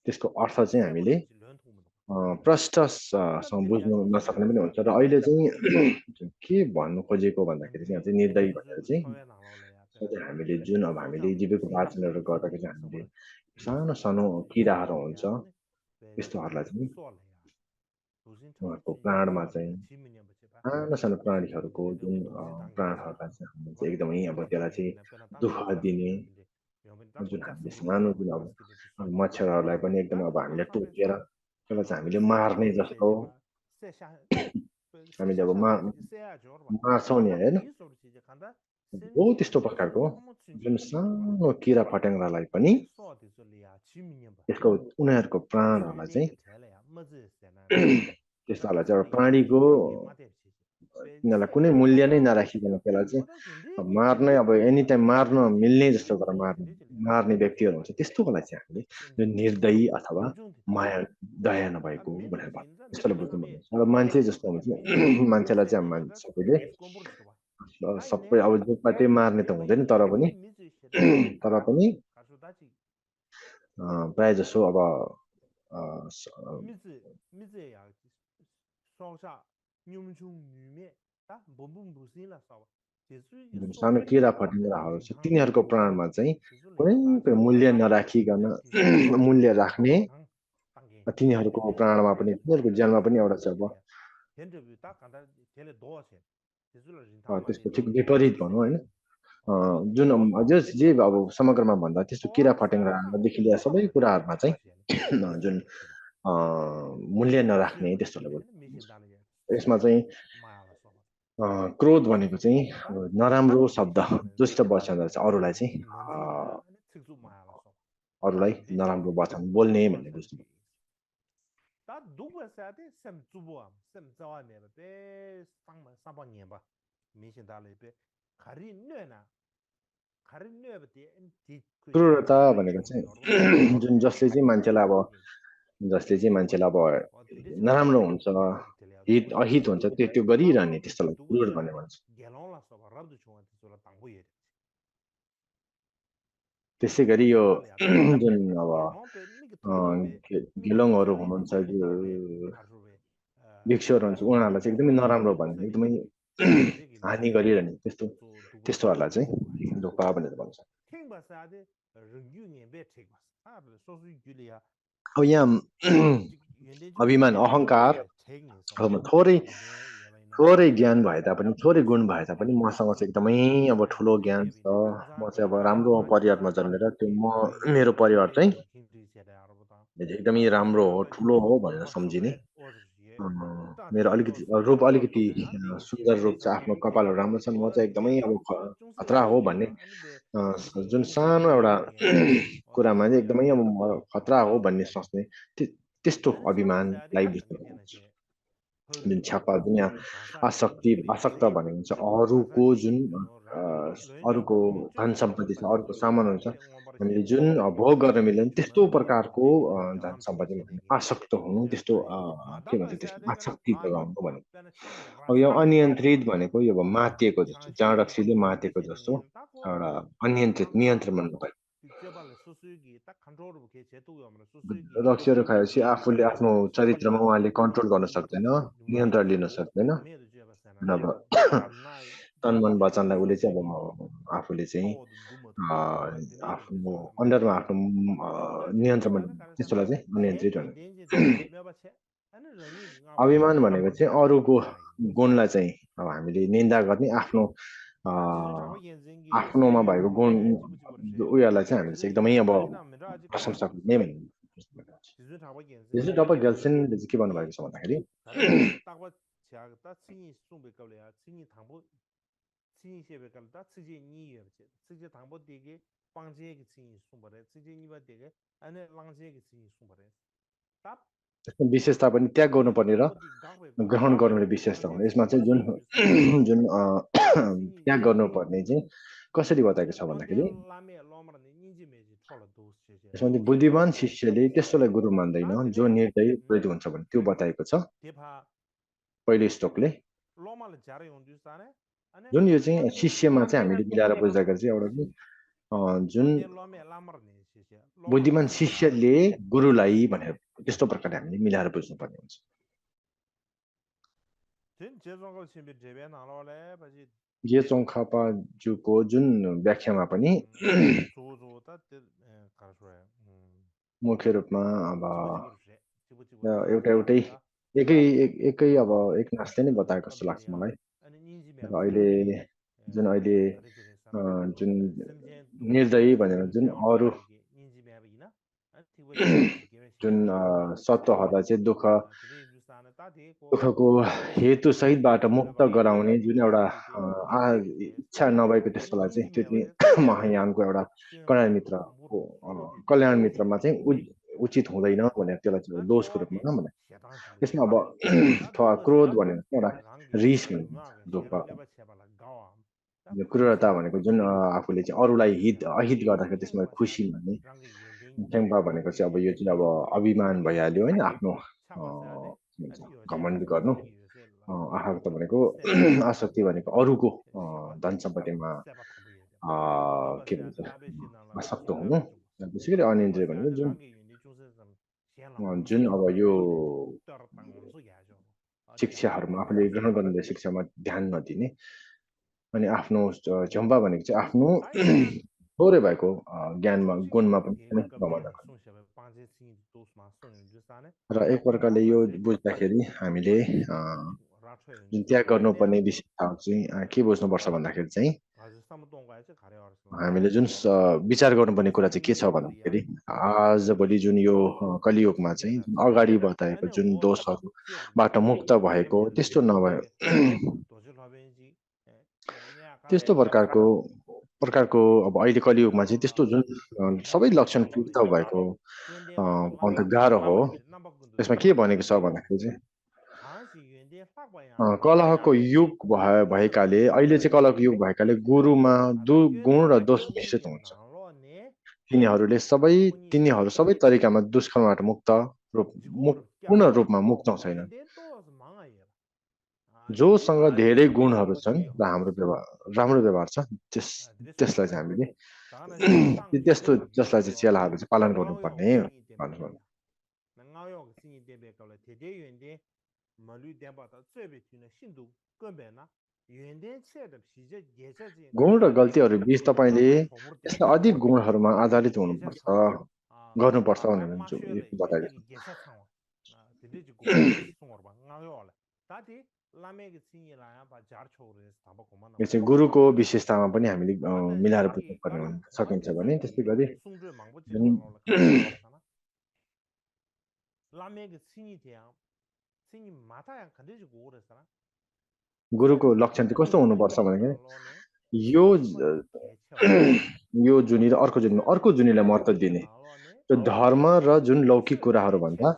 त्यसको अर्थ चाहिँ हामीले प्रष्टसँग बुझ्नु नसक्ने पनि हुन्छ र अहिले चाहिँ के भन्नु खोजेको भन्दाखेरि चाहिँ चाहिँ निर्दयी भनेर चाहिँ हामीले जुन अब हामीले जीविकोपार्जनहरू गर्दाखेरि चाहिँ हामीले सानो सानो किराहरू हुन्छ त्यस्तोहरूलाई चाहिँ उहाँको प्राणमा चाहिँ सानो सानो प्राणीहरूको जुन प्राणहरूलाई चाहिँ हामीले चाहिँ एकदमै अब त्यसलाई चाहिँ दुःख दिने जुन हामीले सानो जुन अब मच्छरहरूलाई पनि एकदमै अब हामीले टोकेर त्यसलाई चाहिँ हामीले मार्ने जस्तो हामीले अब मार्छौँ नि होइन हो त्यस्तो प्रकारको जुन सानो किरा फट्याङ्ग्रालाई पनि त्यसको उनीहरूको प्राणहरूलाई चाहिँ त्यस्तोहरूलाई चाहिँ एउटा प्राणीको यिनीहरूलाई कुनै मूल्य नै नराखिकन त्यसलाई चाहिँ मार्नै अब एनी टाइम मार्न मिल्ने जस्तो गरेर मार्ने व्यक्तिहरू हुन्छ त्यस्तोलाई चाहिँ हामीले जुन निर्दयी अथवा माया दया नभएको भनेर त्यस्तोलाई बुझ्नुपर्छ अब मान्छे जस्तो हुन्छ मान्छेलाई चाहिँ सबैले सबै अब जो पाए मार्ने त हुँदैन तर पनि प्राय जसो अब सानो किरा फट्याङ्ग्राहरू छ तिनीहरूको प्राणमा चाहिँ कुनै मूल्य नराखिकन मूल्य राख्ने तिनीहरूको प्राणमा पनि तिनीहरूको ज्यानमा पनि एउटा चाहिँ अब त्यसको ठिक विपरीत भनौँ होइन जुन जे अब समग्रमा भन्दा त्यस्तो किरा फट्याङ्ग्रादेखि लिएर सबै कुराहरूमा चाहिँ जुन मूल्य नराख्ने त्यस्तोलाई यसमा चाहिँ क्रोध भनेको चाहिँ नराम्रो शब्द दुष्ट वचन चाहिँ अरूलाई नराम्रो वचन बोल्ने भन्ने बुझ्नु 다 누구 사대 셈 주보암 셈 자와메 베 상번 년바 미신달레 베 가리 뇌나 가리 뇌베 디 क्रूरता भनेको चाहिँ जुन जसले चाहिँ मान्छेलाई अब नराम्रो हुन्छ हित अहित हुन्छ त्यो गरिरहने त्यस्तोलाई क्रूर भन्ने भन्छ त्यसै गरी यो जुन अब गेलोङहरू हुनुहुन्छ भिक्षुहरू हुन्छ उनीहरूलाई चाहिँ एकदमै नराम्रो भन्ने एकदमै हानि गरिरहने त्यस्तोहरूलाई चाहिँ धोका भनेर भन्छ अब यहाँ अभिमान अहङ्कार थोरै ज्ञान भए तापनि थोरै गुण भए तापनि मसँग चाहिँ एकदमै अब ठुलो ज्ञान छ म चाहिँ अब राम्रो परिवारमा जन्मेर त्यो मेरो परिवार चाहिँ एकदमै राम्रो हो ठुलो हो भनेर सम्झिने मेरो रूप अलिकति सुन्दर रूप छ आफ्नो कपालहरू राम्रो छन् म चाहिँ एकदमै अब खतरा हो भन्ने जुन सानो एउटा कुरामा चाहिँ एकदमै अब खतरा हो भन्ने सोच्ने त्यस्तो अभिमानलाई बुझ्नु जुन छ्यापा जुन यहाँ आसक्त भनेको छ अरूको जुन अरूको धन सम्पत्ति छ अरूको सामानहरू छ हामीले जुन भोग गर्न मिल्दैन त्यस्तो प्रकारको धन सम्पत्ति आसक्त हुनु त्यस्तो के भन्छ त्यसको आसक्ति जगाउनु भनेको अब यो अनियन्त्रित भनेको यो अब मातिएको जस्तो जाँडक्सीले मातेको जस्तो एउटा अनियन्त्रित नियन्त्रण नभएको रक्सीहरू खाएपछि आफूले आफ्नो चरित्रमा उहाँले कन्ट्रोल गर्न सक्दैन नियन्त्रण लिन सक्दैन अब तन मन वचनलाई उसले चाहिँ अब आफूले चाहिँ आफ्नो अन्डरमा आफ्नो नियन्त्रणमा त्यस्तोलाई चाहिँ अनियन्त्रित भन्नु अभिमान भनेको चाहिँ अरूको गुणलाई चाहिँ अब हामीले निन्दा गर्ने आफ्नोमा भएको गुण उयोलाई चाहिँ हामीले चाहिँ एकदमै अब प्रशंसा गर्ने भन्ने तपाईँ गेल्सेनले चाहिँ के भन्नुभएको छ भन्दाखेरि विशेषता पनि त्याग गर्नुपर्ने र ग्रहण गर्नुपर्ने विशेषता हुने यसमा चाहिँ जुन त्याग गर्नुपर्ने चाहिँ कसरी बताएको छ भन्दाखेरि यसमा चाहिँ बुद्धिमान शिष्यले त्यस्तोलाई गुरु मान्दैन जो निर्दयी प्रेरित हुन्छ भने त्यो बताएको छ पहिलो श्लोकले जुन यो चाहिँ शिष्यमा चाहिँ हामीले मिलाएर बुझ्दाखेरि चाहिँ एउटा जुन बुद्धिमान शिष्यले गुरुलाई भनेर त्यस्तो प्रकारले हामीले मिलाएर बुझ्नुपर्ने हुन्छ गेचोङ खापाजुको जुन व्याख्यामा पनि मुख्य रूपमा अब एउटै अब एक नासले नै बताएको जस्तो लाग्छ मलाई र अहिले जुन निर्दयी भनेर जुन अरू जुन सत्वहरूलाई चाहिँ दुःखको हेतु सहितबाट मुक्त गराउने जुन एउटा इच्छा नभएको त्यस्तोलाई चाहिँ त्यो पनि महायानको एउटा कल्याण मित्रमा चाहिँ उचित हुँदैन भनेर त्यसलाई चाहिँ दोषको रूपमा भने त्यसमा अब क्रोध भनेको एउटा रिस दुःख क्रूरता भनेको जुन आफूले चाहिँ अरूलाई अहित गर्दाखेरि त्यसमा खुसी भन्ने ठेङ्पा भनेको चाहिँ अब यो चाहिँ अब अभिमान भइहाल्यो होइन आफ्नो घमण्ड गर्नु आसक्त भनेको आसक्ति भनेको अरूको धन सम्पत्तिमा के भन्छ आसक्त हुनु त्यसै गरी अनियन्त्रित भनेको जुन अब यो शिक्षाहरूमा आफूले ग्रहण गर्ने शिक्षामा ध्यान नदिने अनि आफ्नो झम्बा भनेको चाहिँ आफ्नो थोरै भएको ज्ञानमा गुणमा पनि र एक प्रकारले यो बुझ्दाखेरि हामीले जुन त्याग गर्नुपर्ने विषयहरू चाहिँ के बुझ्नुपर्छ भन्दाखेरि चाहिँ हामीले जुन विचार गर्नुपर्ने कुरा चाहिँ के छ भन्दाखेरि आजभोलि जुन यो कलियुगमा चाहिँ अगाडि बताएको जुन दोषहरूबाट मुक्त भएको त्यस्तो नभयो त्यस्तो प्रकारको अब अहिले कलियुगमा चाहिँ त्यस्तो जुन सबै लक्षण पूर्त भएको अन्त गाह्रो हो त्यसमा के भनेको छ भन्दाखेरि चाहिँ 당시原点 कलहको युग भएकाले अहिले चाहिँ कलहको युग भएकाले गुरुमा गुण र दोष मिश्रित हुन्छ तिनीहरू सबै तरिकामा दुष्कर्मबाट पूर्ण रूपमा मुक्त छैनन् जोसँग धेरै गुणहरू छन् र राम्रो व्यवहार छ त्यसलाई चाहिँ हामीले त्यस्तो जसलाई चाहिँ चेलाहरू चाहिँ पालन गर्नुपर्ने भन्नु गुण र गल्तीहरू बीच तपाईँले यसलाई अधिक गुणहरूमा आधारित हुनुपर्छ गर्नुपर्छ भनेर बताइदिनु यो चाहिँ गुरुको विशेषतामा पनि हामीले मिलाएर बुझ्नुपर्ने सकिन्छ भने त्यस्तै गरी गुरुको लक्षण चाहिँ कस्तो हुनुपर्छ भने यो जुनी र अर्को जुनीलाई महत्त्व दिने त्यो धर्म र जुन लौकिक कुराहरू भन्दा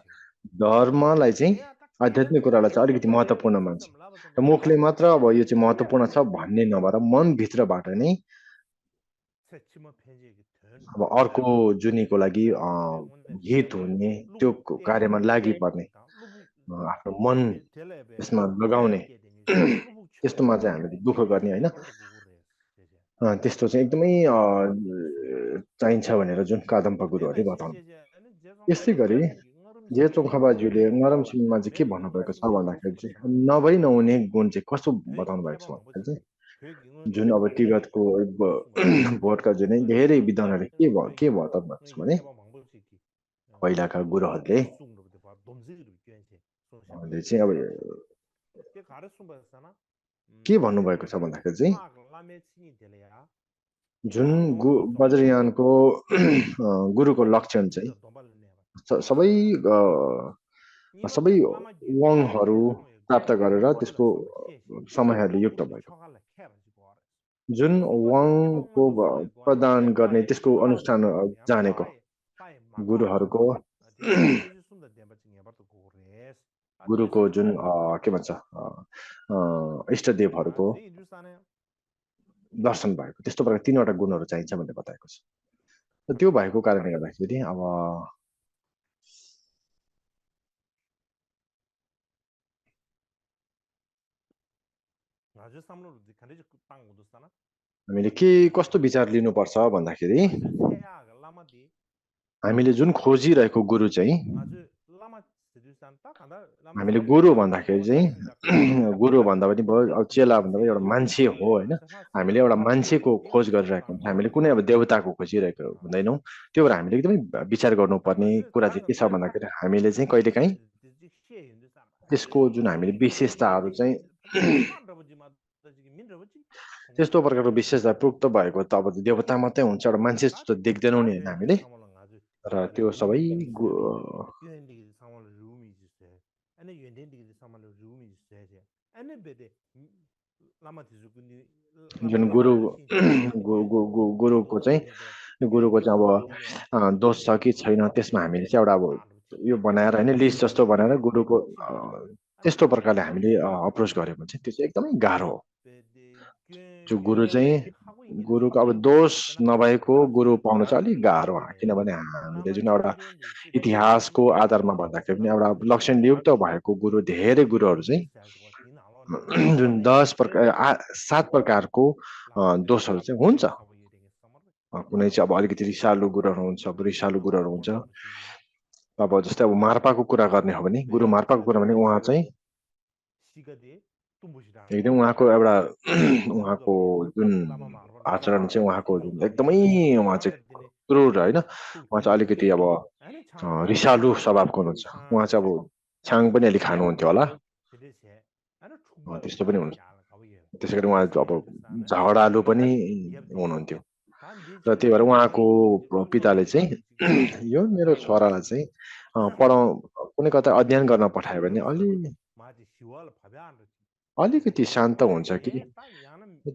धर्मलाई चाहिँ आध्यात्मिक कुरालाई चाहिँ अलिकति महत्त्वपूर्ण मान्छ र मुखले मात्र अब यो चाहिँ महत्त्वपूर्ण छ भन्ने नभएर मनभित्रबाट नै अब अर्को जुनीको लागि हित हुने त्यो कार्यमा लागि पर्ने आफ्नो मन यसमा लगाउने त्यस्तोमा चाहिँ हामीले दुःख गर्ने होइन त्यस्तो चाहिँ एकदमै चाहिन्छ भनेर जुन कादम्पा गुरुहरूले बताउनु यस्तै गरी जे चोङखाबाज्यूले नरम सिमीमा चाहिँ के भन्नुभएको छ भन्दाखेरि चाहिँ नभई नहुने गुण चाहिँ कस्तो बताउनु भएको छ भन्दाखेरि चाहिँ जुन अब तिब्बतको भोटका जुनै धेरै विद्वानहरूले के भयो त भन्छ भने पहिलाका गुरुहरूले चाहिँ अब के भन्नुभएको छ भन्दाखेरि चाहिँ जुन वज्रयानको गुरुको लक्षण चाहिँ सबै वङहरू प्राप्त गरेर त्यसको समयहरूले युक्त भएको जुन वङको प्रदान गर्ने त्यसको अनुष्ठान जानेको गुरुको जुन के भन्छ इष्टदेवहरूको दर्शन भएको त्यस्तो प्रकार 3वटा गुणहरू चाहिन्छ भनेर बताएको छ त्यो भएको कारणले गर्दाखेरि अब हामीले के कस्तो विचार लिनुपर्छ भन्दाखेरि हामीले जुन खोजिरहेको गुरु चाहिँ हामीले गुरु भन्दाखेरि चाहिँ गुरु भन्दा पनि भयो अब चेला भन्दा पनि एउटा मान्छे हो होइन हामीले एउटा मान्छेको खोज गरिरहेको हुन्छ हामीले कुनै अब देवताको खोजिरहेको हुँदैनौँ त्यो भएर हामीले एकदमै विचार गर्नुपर्ने कुरा चाहिँ के छ भन्दाखेरि हामीले चाहिँ कहिलेकाहीँ त्यसको जुन हामीले विशेषताहरू चाहिँ त्यस्तो प्रकारको विशेषता पुग्त भएको त अब देवता मात्रै हुन्छ एउटा मान्छे जस्तो देख्दैनौँ नि होइन हामीले र त्यो सबै जुन गुरुको चाहिँ अब दोष छ कि छैन त्यसमा हामीले चाहिँ एउटा अब यो बनाएर होइन लिस्ट जस्तो बनाएर गुरुको त्यस्तो प्रकारले हामीले अप्रोच गऱ्यो भने चाहिँ त्यो चाहिँ एकदमै गाह्रो हो जो गुरुको अब दोष नभएको गुरु पाउनु चाहिँ अलिक गाह्रो किनभने हामीले जुन एउटा इतिहासको आधारमा भन्दाखेरि पनि एउटा लक्षणयुक्त भएको गुरु धेरै गुरुहरू चाहिँ जुन 7 प्रकारको दोषहरू चाहिँ हुन्छ कुनै चाहिँ अब अलिकति रिसालु गुरुहरू हुन्छ अब जस्तै अब मार्पाको कुरा गर्ने हो भने गुरु मार्पाको कुरा भने उहाँ चाहिँ एकदम उहाँको जुन आचरण चाहिँ उहाँको एकदमै उहाँ चाहिँ क्रूर होइन उहाँ चाहिँ अलिकति अब रिसालु स्वभावको हुनुहुन्छ उहाँ चाहिँ अब छाङ पनि अलिक खानुहुन्थ्यो होला त्यस्तो पनि हुन्छ त्यसै गरी उहाँ अब झगडालु पनि हुनुहुन्थ्यो र त्यही भएर उहाँको पिताले चाहिँ यो मेरो छोरालाई चाहिँ कुनै कतै अध्ययन गर्न पठायो भने अलिकति शान्त हुन्छ कि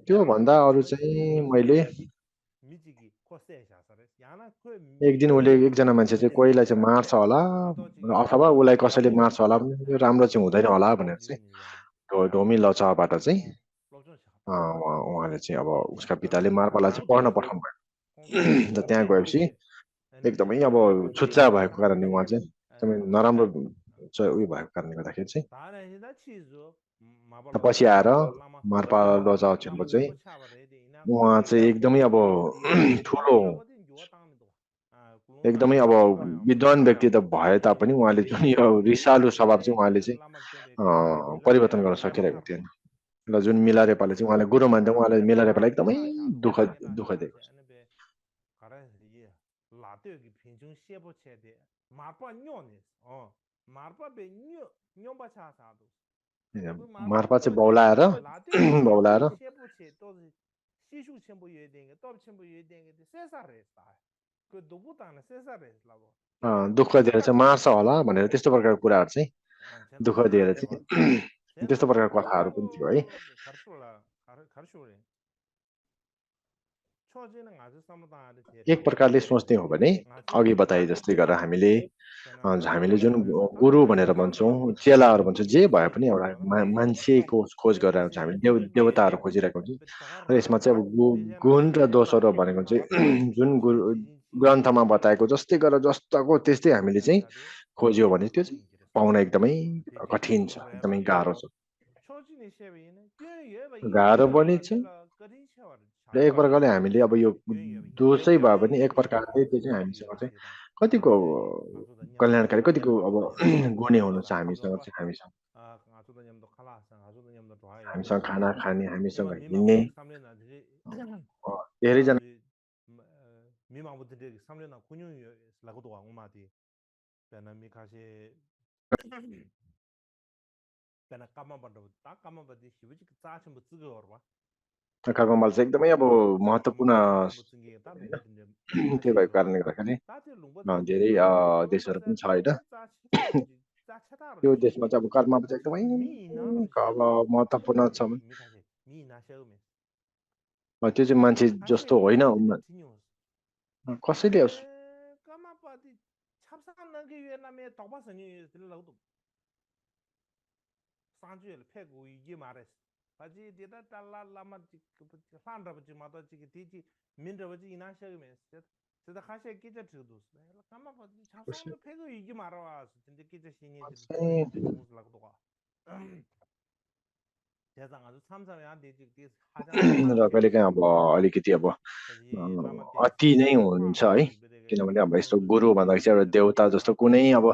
त्यो भन्दा अरू चाहिँ मैले एक दिन उसले एकजना मान्छे चाहिँ कोहीलाई चाहिँ मार्छ होला अथवा उसलाई कसैले मार्छ होला यो राम्रो चाहिँ हुँदैन होला भनेर चाहिँ ढोमी लचबाट चाहिँ उहाँले चाहिँ अब उसका पिताले मार्पालाई चाहिँ पढ्न पठाउनु भयो त त्यहाँ गएपछि एकदमै अब छुच्चा भएको कारणले उहाँ चाहिँ एकदमै नराम्रो उयो भएको कारणले गर्दाखेरि चाहिँ पछि आएर मार्पा लजा छेम्बो चाहिँ उहाँ चाहिँ एकदमै अब ठुलो एकदमै अब विद्वान व्यक्ति त भए तापनि उहाँले जुन यो रिसालु स्वभाव चाहिँ उहाँले चाहिँ परिवर्तन गर्न सकिरहेको थिएन र जुन मिलारेपाले चाहिँ उहाँले गुरु मान्दा उहाँले मिलारेपालाई एकदमै दुःख दिएको छ मार्पा चाहिँ बौलाएर दुःख दिएर चाहिँ मार्छ होला भनेर त्यस्तो प्रकारको कुराहरू चाहिँ दुःख दिएर चाहिँ त्यस्तो प्रकारको कथाहरू पनि थियो है एक प्रकारले सोच्ने हो भने अघि बताए जस्तै गरेर हामीले जुन गुरु भनेर भन्छौँ चेलाहरू भन्छौँ जे भए पनि एउटा मान्छेको खोज गरेर हुन्छ हामीले देवताहरू खोजिरहेको हुन्छौँ र यसमा चाहिँ अब गुण र दोषहरू भनेको चाहिँ जुन गुरु ग्रन्थमा बताएको जस्तै गरेर जस्ताको त्यस्तै हामीले चाहिँ खोज्यो भने त्यो चाहिँ पाउन एकदमै कठिन छ एकदमै गाह्रो छ गाह्रो पनि छ र एक प्रकारले हामीले अब यो दोषै भए पनि एक प्रकारले त्यो चाहिँ हामीसँग चाहिँ कतिको कल्याणकारी कतिको अब गुणे हुनु छ हामीसँग खाना खाने हामीसँग हिँड्ने धेरैजना खगोमाल चाहिँ एकदमै अब महत्त्वपूर्ण त्यो भएको कारणले गर्दाखेरि धेरै देशहरू पनि छ होइन त्यो देशमा चाहिँ अब कर्म चाहिँ एकदमै अब महत्त्वपूर्ण छ त्यो चाहिँ मान्छे जस्तो होइन कसैले र कहिलेकाहीँ अब अलिकति अब अति नै हुन्छ है किनभने अब यस्तो गुरु भन्दाखेरि चाहिँ एउटा देवता जस्तो कुनै अब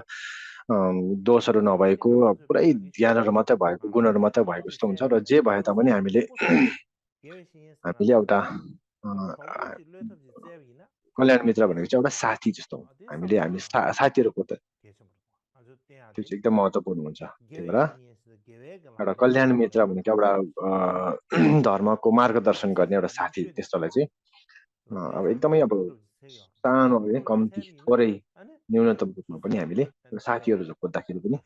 दोषहरू नभएको पुरै ज्ञानहरू मात्रै भएको गुणहरू मात्रै भएको जस्तो हुन्छ र जे भए तापनि हामीले एउटा कल्याण मित्र भनेको चाहिँ एउटा साथी जस्तो हो हामी साथीहरूको त त्यो चाहिँ एकदम महत्त्वपूर्ण हुन्छ त्यही भएर एउटा कल्याण मित्र भनेको एउटा धर्मको मार्गदर्शन गर्ने एउटा साथी त्यस्तोलाई चाहिँ अब एकदमै अब सानो कम्ती थोरै न्यूनतम रूपमा पनि हामीले साथीहरू खोज्दाखेरि पनि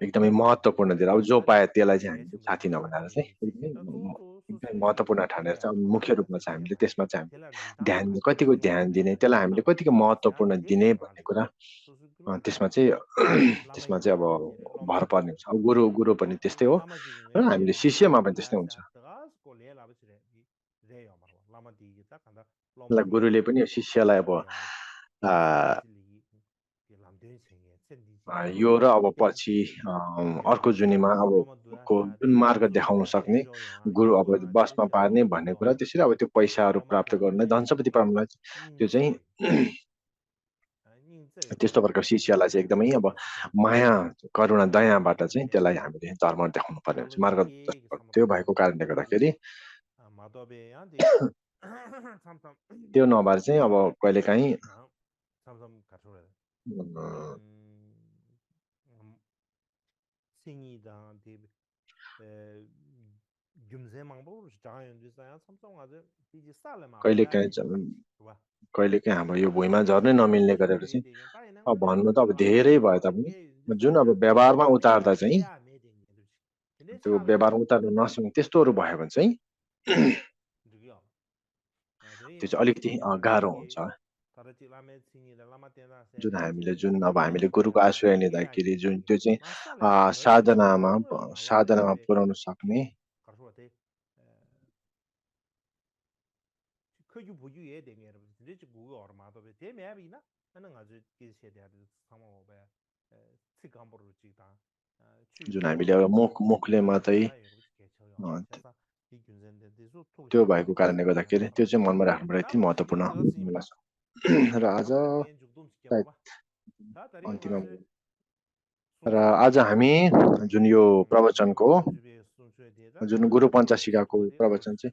एकदमै महत्त्वपूर्ण दिएर अब जो पाए त्यसलाई चाहिँ हामीले साथी नबनाएर चाहिँ एकदमै महत्त्वपूर्ण ठानेर चाहिँ मुख्य रूपमा चाहिँ हामीले त्यसमा चाहिँ हामीले कतिको ध्यान दिने त्यसलाई हामीले कतिको महत्त्वपूर्ण दिने भन्ने कुरा त्यसमा चाहिँ अब भर पर्ने हुन्छ अब गुरु पनि त्यस्तै हो र हामीले शिष्यमा पनि त्यस्तै हुन्छ गुरुले पनि शिष्यलाई अब यो र अब पछि अर्को जुनीमा अब जुन मार्ग देखाउन सक्ने गुरु अब बसमा पार्ने भन्ने कुरा त्यसरी अब त्यो पैसाहरू प्राप्त गर्ने धन सम्पत्ति प्राप्तलाई त्यो चाहिँ त्यस्तो प्रकारको शिष्यलाई चाहिँ एकदमै अब माया करुणा दयाबाट चाहिँ त्यसलाई हामीले धर्म देखाउनु पर्ने हुन्छ मार्ग त्यो भएको कारणले गर्दाखेरि त्यो नभएर चाहिँ अब कहिलेकाहीँ कहिलेकाहीँ हाम्रो यो भुइँमा झर्नै नमिल्ने गरेर चाहिँ अब भन्नु त अब धेरै भए तापनि जुन अब व्यवहारमा उतार्दा चाहिँ त्यो व्यवहार उतार्नु नसक्ने त्यस्तोहरू भयो भने चाहिँ त्यो चाहिँ अलिकति गाह्रो हुन्छ जुन हामीले गुरुको आश्रय लिँदाखेरि जुन त्यो चाहिँ साधनामा पुर्याउन सक्ने जुन हामीले एउटा मुखले मात्रै त्यो भएको कारणले गर्दाखेरि त्यो चाहिँ मनमा राख्नुपर्ने यति महत्त्वपूर्ण लाग्छ र आज अन्तिममा र आज हामी जुन यो प्रवचनको जुन गुरु पञ्चाशिकाको प्रवचन चाहिँ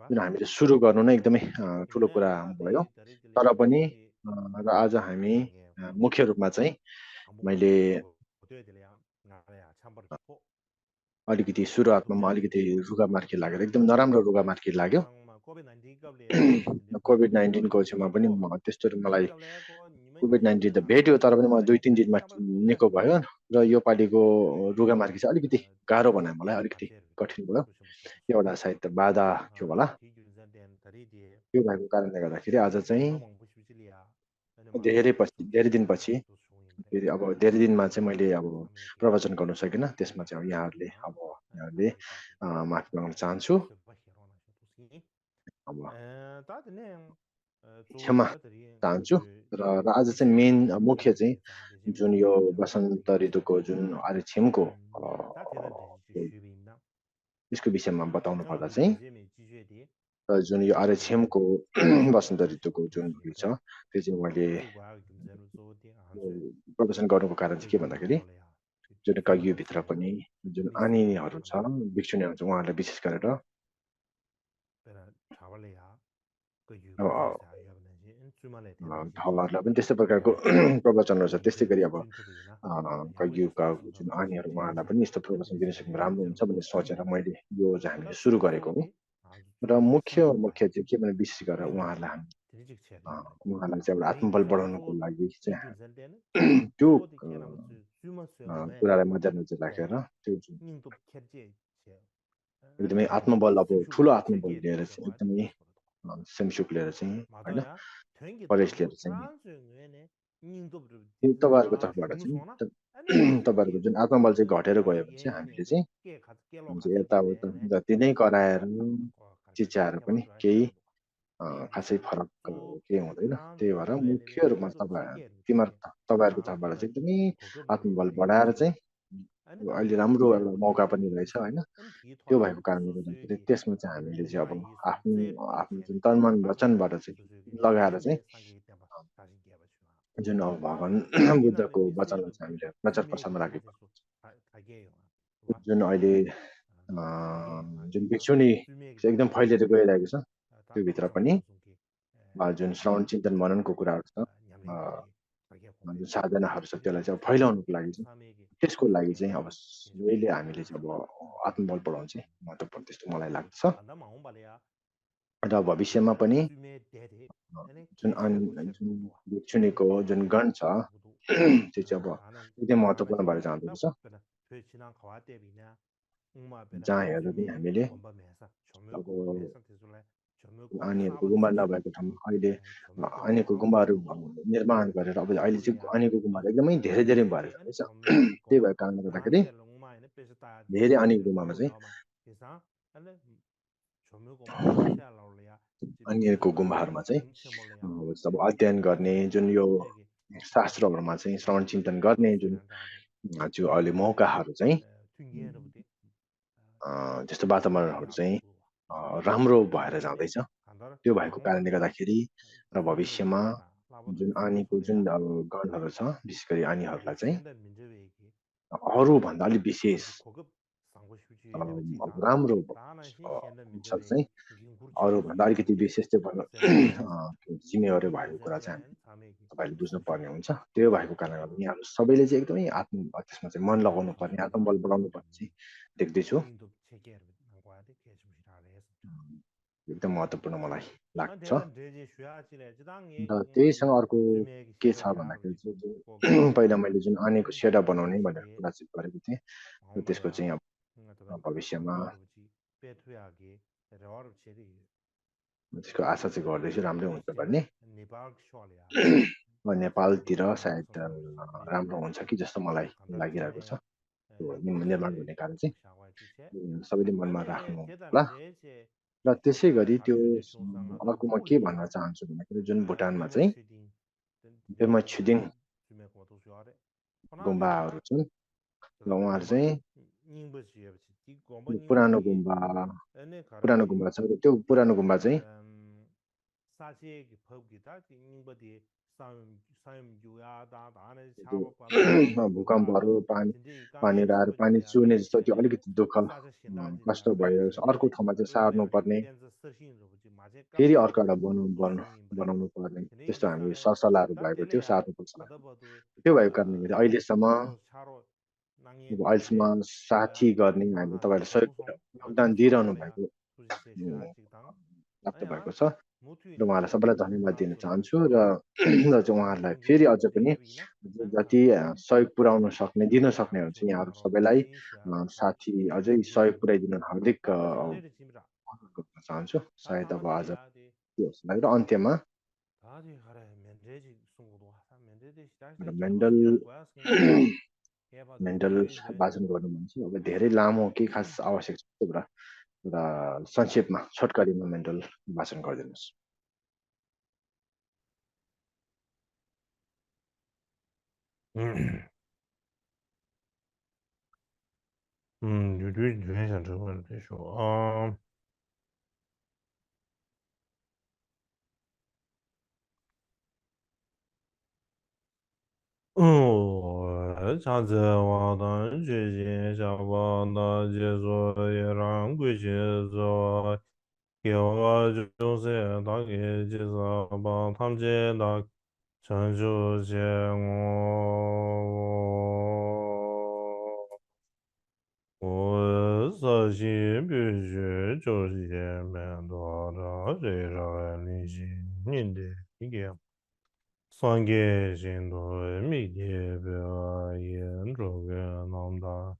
जुन हामीले सुरु गर्नु नै एकदमै ठुलो कुरा भयो तर पनि र आज हामी मुख्य रूपमा चाहिँ मैले अलिकति सुरुवातमा अलिकति रुगामार्की लागेर एकदम नराम्रो रुगामार्की लाग्यो कोभिड-19 को छेउमा पनि त्यस्तो मलाई कोभिड-19 त भेट्यो तर पनि म 2-3 दिनमा निको भयो र यो पालिको रुगामार्की चाहिँ अलिकति गाह्रो बनायो मलाई अलिकति कठिन भयो एउटा सायद बाधा थियो होला त्यो भएको कारणले गर्दाखेरि आज चाहिँ धेरै दिनपछि फेरि अब धेरै दिनमा चाहिँ मैले अब प्रवचन गर्न सकिनँ त्यसमा चाहिँ यहाँहरूले माफी माग्न चाहन्छु क्षमा चाहन्छु र आज चाहिँ मेन मुख्य चाहिँ जुन यो वसन्त ऋतुको जुन आर्यक्षेमको यसको विषयमा बताउनु पर्दा चाहिँ जुन यो आर्यक्षेमको वसन्त ऋतुको जुन उयो छ त्यो चाहिँ मैले प्रदर्शन गर्नुको कारण चाहिँ के भन्दाखेरि जुन कलियुगभित्र पनि जुन आनीहरू छ भिक्षुनीहरू छ उहाँहरूलाई विशेष गरेर ढलहरूलाई पनि त्यस्तै प्रकारको प्रवचनहरू छ त्यस्तै गरी अब कलियुगका जुन आनीहरू उहाँहरूलाई पनि यस्तो प्रवचन दिन सक्नु राम्रो हुन्छ भन्ने सोचेर मैले यो चाहिँ हामीले सुरु गरेको हो र मुख्य चाहिँ के भने विशेष गरेर उहाँहरूलाई चाहिँ एउटा आत्मबल बढाउनको लागि चाहिँ त्यो कुरालाई मध्यनजर राखेर त्यो एकदमै आत्मबल अब ठुलो आत्मबल लिएर चाहिँ एकदमै सेमसुक लिएर चाहिँ होइन कलेज लिएर चाहिँ तपाईँहरूको तर्फबाट चाहिँ तपाईँहरूको जुन आत्मबल चाहिँ घटेर गयो भने चाहिँ हामीले चाहिँ यताउता जति नै कराएर चिच्याएर पनि केही खासै फरक केही हुँदैन त्यही भएर मुख्य रूपमा तपाईँहरूको तर्फबाट चाहिँ एकदमै आत्मबल बढाएर चाहिँ अहिले राम्रो एउटा मौका पनि रहेछ होइन त्यो भएको कारणले गर्दाखेरि त्यसमा चाहिँ हामीले चाहिँ अब आफ्नो जुन तनमन वचनबाट चाहिँ लगाएर चाहिँ जुन अब भगवान बुद्धको वचनलाई चाहिँ हामीले प्रचार प्रसारमा राखेको जुन अहिले जुन भिक्षुनी एकदम फैलिएर गइरहेको छ त्यो भित्र पनि जुन श्रवण चिन्तन मननको कुराहरू छ जुन साधनाहरू छ त्यसलाई चाहिँ फैलाउनुको लागि चाहिँ त्यसको लागि चाहिँ अब यहिले हामीले चाहिँ अब आत्मबल बढाउनु चाहिँ महत्त्वपूर्ण त्यस्तो मलाई लाग्छ र भविष्यमा पनि जुन भिक्षुनीको जुन गण छ त्यो चाहिँ अब एकदमै महत्त्वपूर्ण भएर जाँदैछ जहाँ हेर्दा पनि हामीले अब आनीहरूको गुम्बा नभएको ठाउँमा अहिले आनीको गुम्बाहरू निर्माण गरेर अब अहिले चाहिँ आनीको गुम्बाहरू एकदमै धेरै भएर जाँदैछ त्यही भएको कारणले गर्दाखेरि धेरै आनीको गुम्बामा चाहिँ अन्यको गुम्बाहरूमा चाहिँ अब अध्ययन गर्ने जुन यो शास्त्रहरूमा चाहिँ श्रवण चिन्तन गर्ने जुन अहिले मौकाहरू चाहिँ त्यस्तो वातावरणहरू चाहिँ राम्रो भएर जाँदैछ त्यो भएको कारणले गर्दाखेरि र भविष्यमा जुन आनीको जुन गणहरू छ विशेष गरी आनीहरूलाई चाहिँ अरूभन्दा अलिक विशेष राम्रो चाहिँ अरूभन्दा अलिकति विशेष चाहिँ जिम्मेवारी भएको कुरा चाहिँ तपाईँले बुझ्नुपर्ने हुन्छ त्यो भएको कारणले गर्दा यहाँहरू सबैले चाहिँ एकदमै त्यसमा चाहिँ मन लगाउनु पर्ने आत्मबल बढाउनु पर्ने चाहिँ देख्दैछु एकदम महत्त्वपूर्ण मलाई लाग्छ र त्यहीसँग अर्को के छ भन्दाखेरि चाहिँ पहिला मैले जुन आनेको सेडा बनाउने भनेर कुरा चाहिँ गरेको थिएँ त्यसको चाहिँ अब भविष्यमा पेथुयागे रेवार छेरी त्यसको आशा चाहिँ गर्दैछु राम्रै हुन्छ भन्ने नेपाल शोल्या नेपालतिर सायद राम्रो हुन्छ कि जस्तो मलाई लागिरहेको छ निर्माण हुने कारण चाहिँ सबैले मनमा राख्नु होला र त्यसै गरी त्यो अर्को म के भन्न चाहन्छु भन्दाखेरि जुन भुटानमा चाहिँ पेमा छुदिङ गुम्बाहरू छन् र उहाँहरू चाहिँ पुरानो गुम्बा छ र त्यो पुरानो गुम्बा चाहिँ भूकम्पहरू पानी आएर पानी चुहुने जस्तो त्यो अलिकति दुःख कष्ट भयो अर्को ठाउँमा चाहिँ सार्नु पर्ने फेरि अर्को एउटा बनाउनु पर्ने त्यस्तो हामी सरसल्लाहहरू भएको थियो सार्नुपर्छ त्यो भएको कारणले गर्दा अहिलेसम्म साथी गर्ने हामी तपाईँहरूले सहयोग योगदान दिइरहनु भएको प्राप्त भएको छ र उहाँलाई सबैलाई धन्यवाद दिन चाहन्छु र चाहिँ उहाँहरूलाई फेरि अझ पनि जति सहयोग पुर्याउन सक्ने दिन सक्ने हुन्छ यहाँहरू सबैलाई साथी अझै सहयोग पुर्याइदिनु हार्दिक चाहन्छु सायद अब आज त्यो होस् र अन्त्यमा मेन्डल भाषण गर्नु मन छ अब धेरै लामो के खास आवश्यक छ त्यो कुरा र संक्षेपमा छोटकरीमा मेन्डल भाषण गरिदिनुहोस्长子我等最近下班的解说也让归去做，给我就是大概就是把他们这的成就些我实际必须就是些蛮多的这种理性人的一个。算给新多媒体表演这个弄的，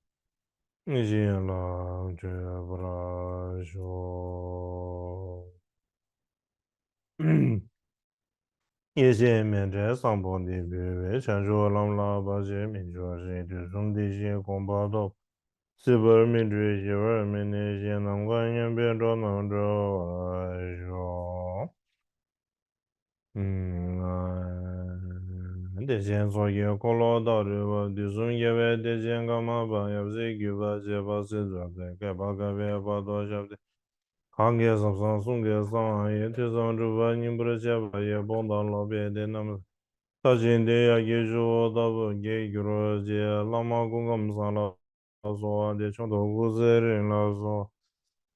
你见了这不拉说，一些面在上班的别为传说让喇叭些民族是对中的些公报道，是不是民主些人民的些能观念别着能着说。得先说一个过老道的吧，得从一万得先干嘛吧，也不是给吧，这把是做的，该把该别把多少的，看给上送给上，也就上这吧，你不是这吧也帮到老百的那么，他现在也给说到不给个这老马公干上了，说的从头故事人了说。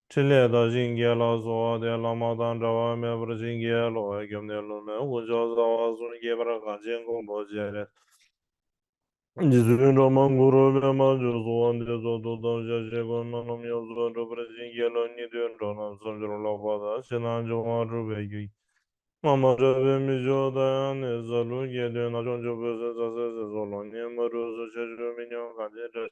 吃来的新街老说的老毛当着外面不是新街老还给那路们我叫他说给把它看见公包起来，你是着蒙古路边嘛就说你说都当下结果那没有说这不是新街了，你对着那说就是老包的，现在就往这边去。妈妈这边没交代，那是路街的那种就不是这说了，你们都是确实没娘看见这。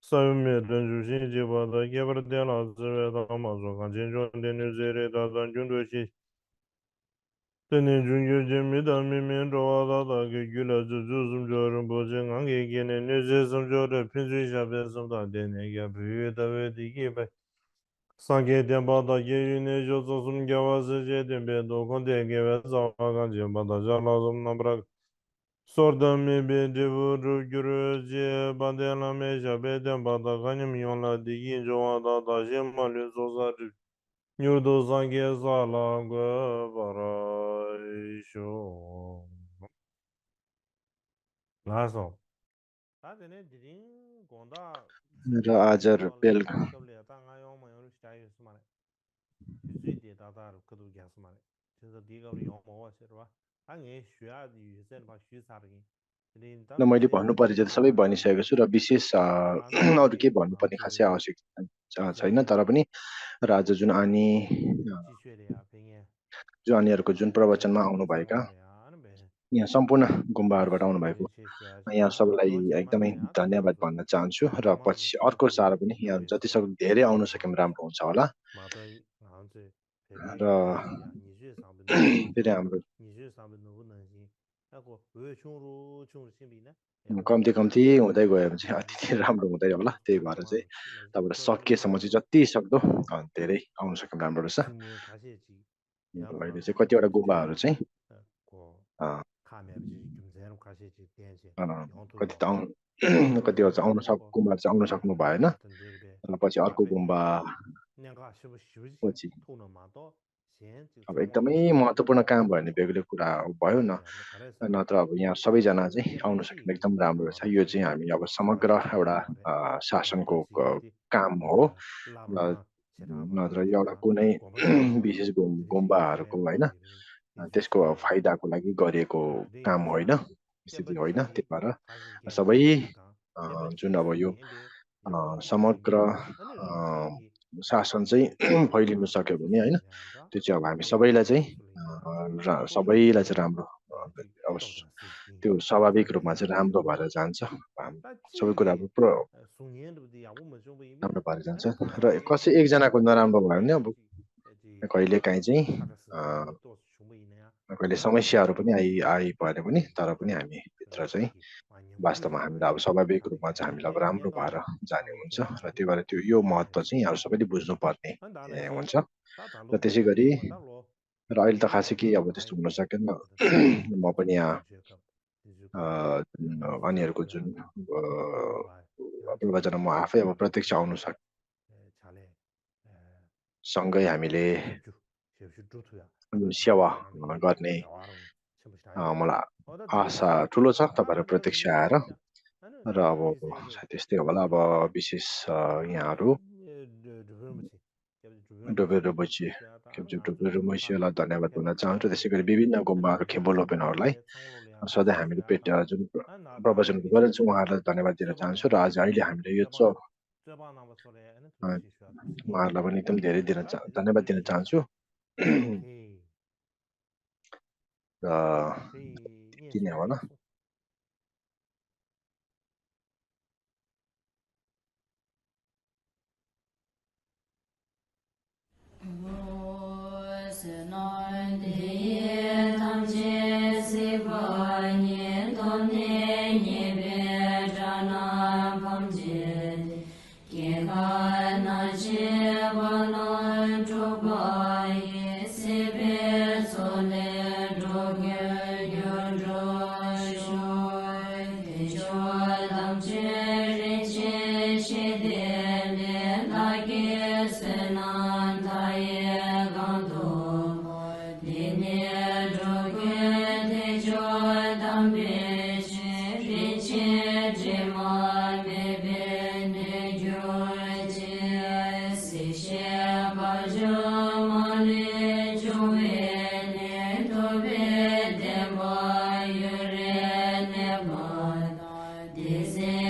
三月真主新计划的也不是电脑之外的嘛，说看清楚电脑之类的咱军队去。等你中国人民的明明着大大给娱乐这就是叫人不行，俺给你那些什么叫的平时下边什么的的那个不遇到的一百。上给电报的也有那就做什么给我世界的别多空点给我找感觉把大家老什么那不啦。Sorda mi be de vuru gyuru je bade la me ja be de bada ganim yon la di yin jo wa da da je ma le zo za ri nyu do zang ge za la ge bara sho la so ta de ne din gonda र आज बेलुका最点大大的各都讲什么嘞？就是第一个羊毛是吧？俺爱学啊，有些把学啥的，न मैले भन्नुपर्ने चाहिँ सबै भनिसकेको छु र विशेष अरू के भन्नुपर्ने खासै आवश्यक छैन तर पनि र आज जुन आनीहरूको जुन प्रवचनमा आउनुभएका यहाँ सम्पूर्ण गुम्बाहरूबाट आउनुभएको यहाँ सबैलाई एकदमै धन्यवाद भन्न चाहन्छु र पछि अर्को साल पनि यहाँ जतिसक्दो धेरै आउन सक्यौँ राम्रो हुन्छ होला र फेरि हाम्रो कम्ती कम्ती हुँदै गयो भने चाहिँ अति नै राम्रो हुँदै होला त्यही भएर चाहिँ तपाईँलाई सकेसम्म चाहिँ जति सक्दो धेरै आउन सक्यौँ राम्रो रहेछ अहिले चाहिँ कतिवटा गुम्बाहरू चाहिँ कति त आउनु कतिवटा चाहिँ गुम्बाहरू चाहिँ आउन सक्नु भएन र पछि अर्को गुम्बा पछि अब एकदमै महत्त्वपूर्ण काम भयो भने बेग्लै कुरा भयो न नत्र अब यहाँ सबैजना चाहिँ आउन सक्ने एकदम राम्रो छ यो चाहिँ हामी अब समग्र एउटा शासनको काम हो नत्र एउटा कुनै विशेष गुम्बाहरूको होइन त्यसको फाइदाको लागि गरिएको काम होइन स्थिति होइन त्यही भएर सबै जुन अब यो समग्र शासन चाहिँ फैलिनु सक्यो भने होइन त्यो चाहिँ अब हामी सबैलाई चाहिँ राम्रो अब त्यो स्वाभाविक रूपमा चाहिँ राम्रो भएर जान्छ सबै कुरा राम्रो भएर जान्छ र कसै एकजनाको नराम्रो भयो भने अब कहिले काहीँ चाहिँ कहिले समस्याहरू पनि आइपरे पनि तर पनि हामी भित्र चाहिँ वास्तवमा हामीलाई अब स्वाभाविक रूपमा चाहिँ हामीलाई अब राम्रो भएर जाने हुन्छ र त्यही भएर त्यो यो महत्त्व चाहिँ यहाँहरू सबैले बुझ्नुपर्ने हुन्छ र त्यसै गरी र अहिले त खासै केही अब त्यस्तो हुन सकेन म पनि यहाँ अन्यहरूको जुन प्रवचन म आफै अब प्रत्यक्ष आउनु सँगै हामीले सेवा गर्ने मलाई आशा ठुलो छ तपाईँहरू प्रत्यक्ष आएर र अब त्यस्तै होला अब विशेष यहाँहरू डोबेरुमैसीलाई धन्यवाद भन्न चाहन्छु त्यसै गरी विभिन्न गुम्बाहरू खेम्बोलोपेनहरूलाई सधैँ हामीले जुन प्रवचन गरिन्छ उहाँहरूलाई धन्यवाद दिन चाहन्छु र आज अहिले हामीले यो उहाँहरूलाई पनि एकदम धेरै धन्यवाद दिन चाहन्छु र किन होला This is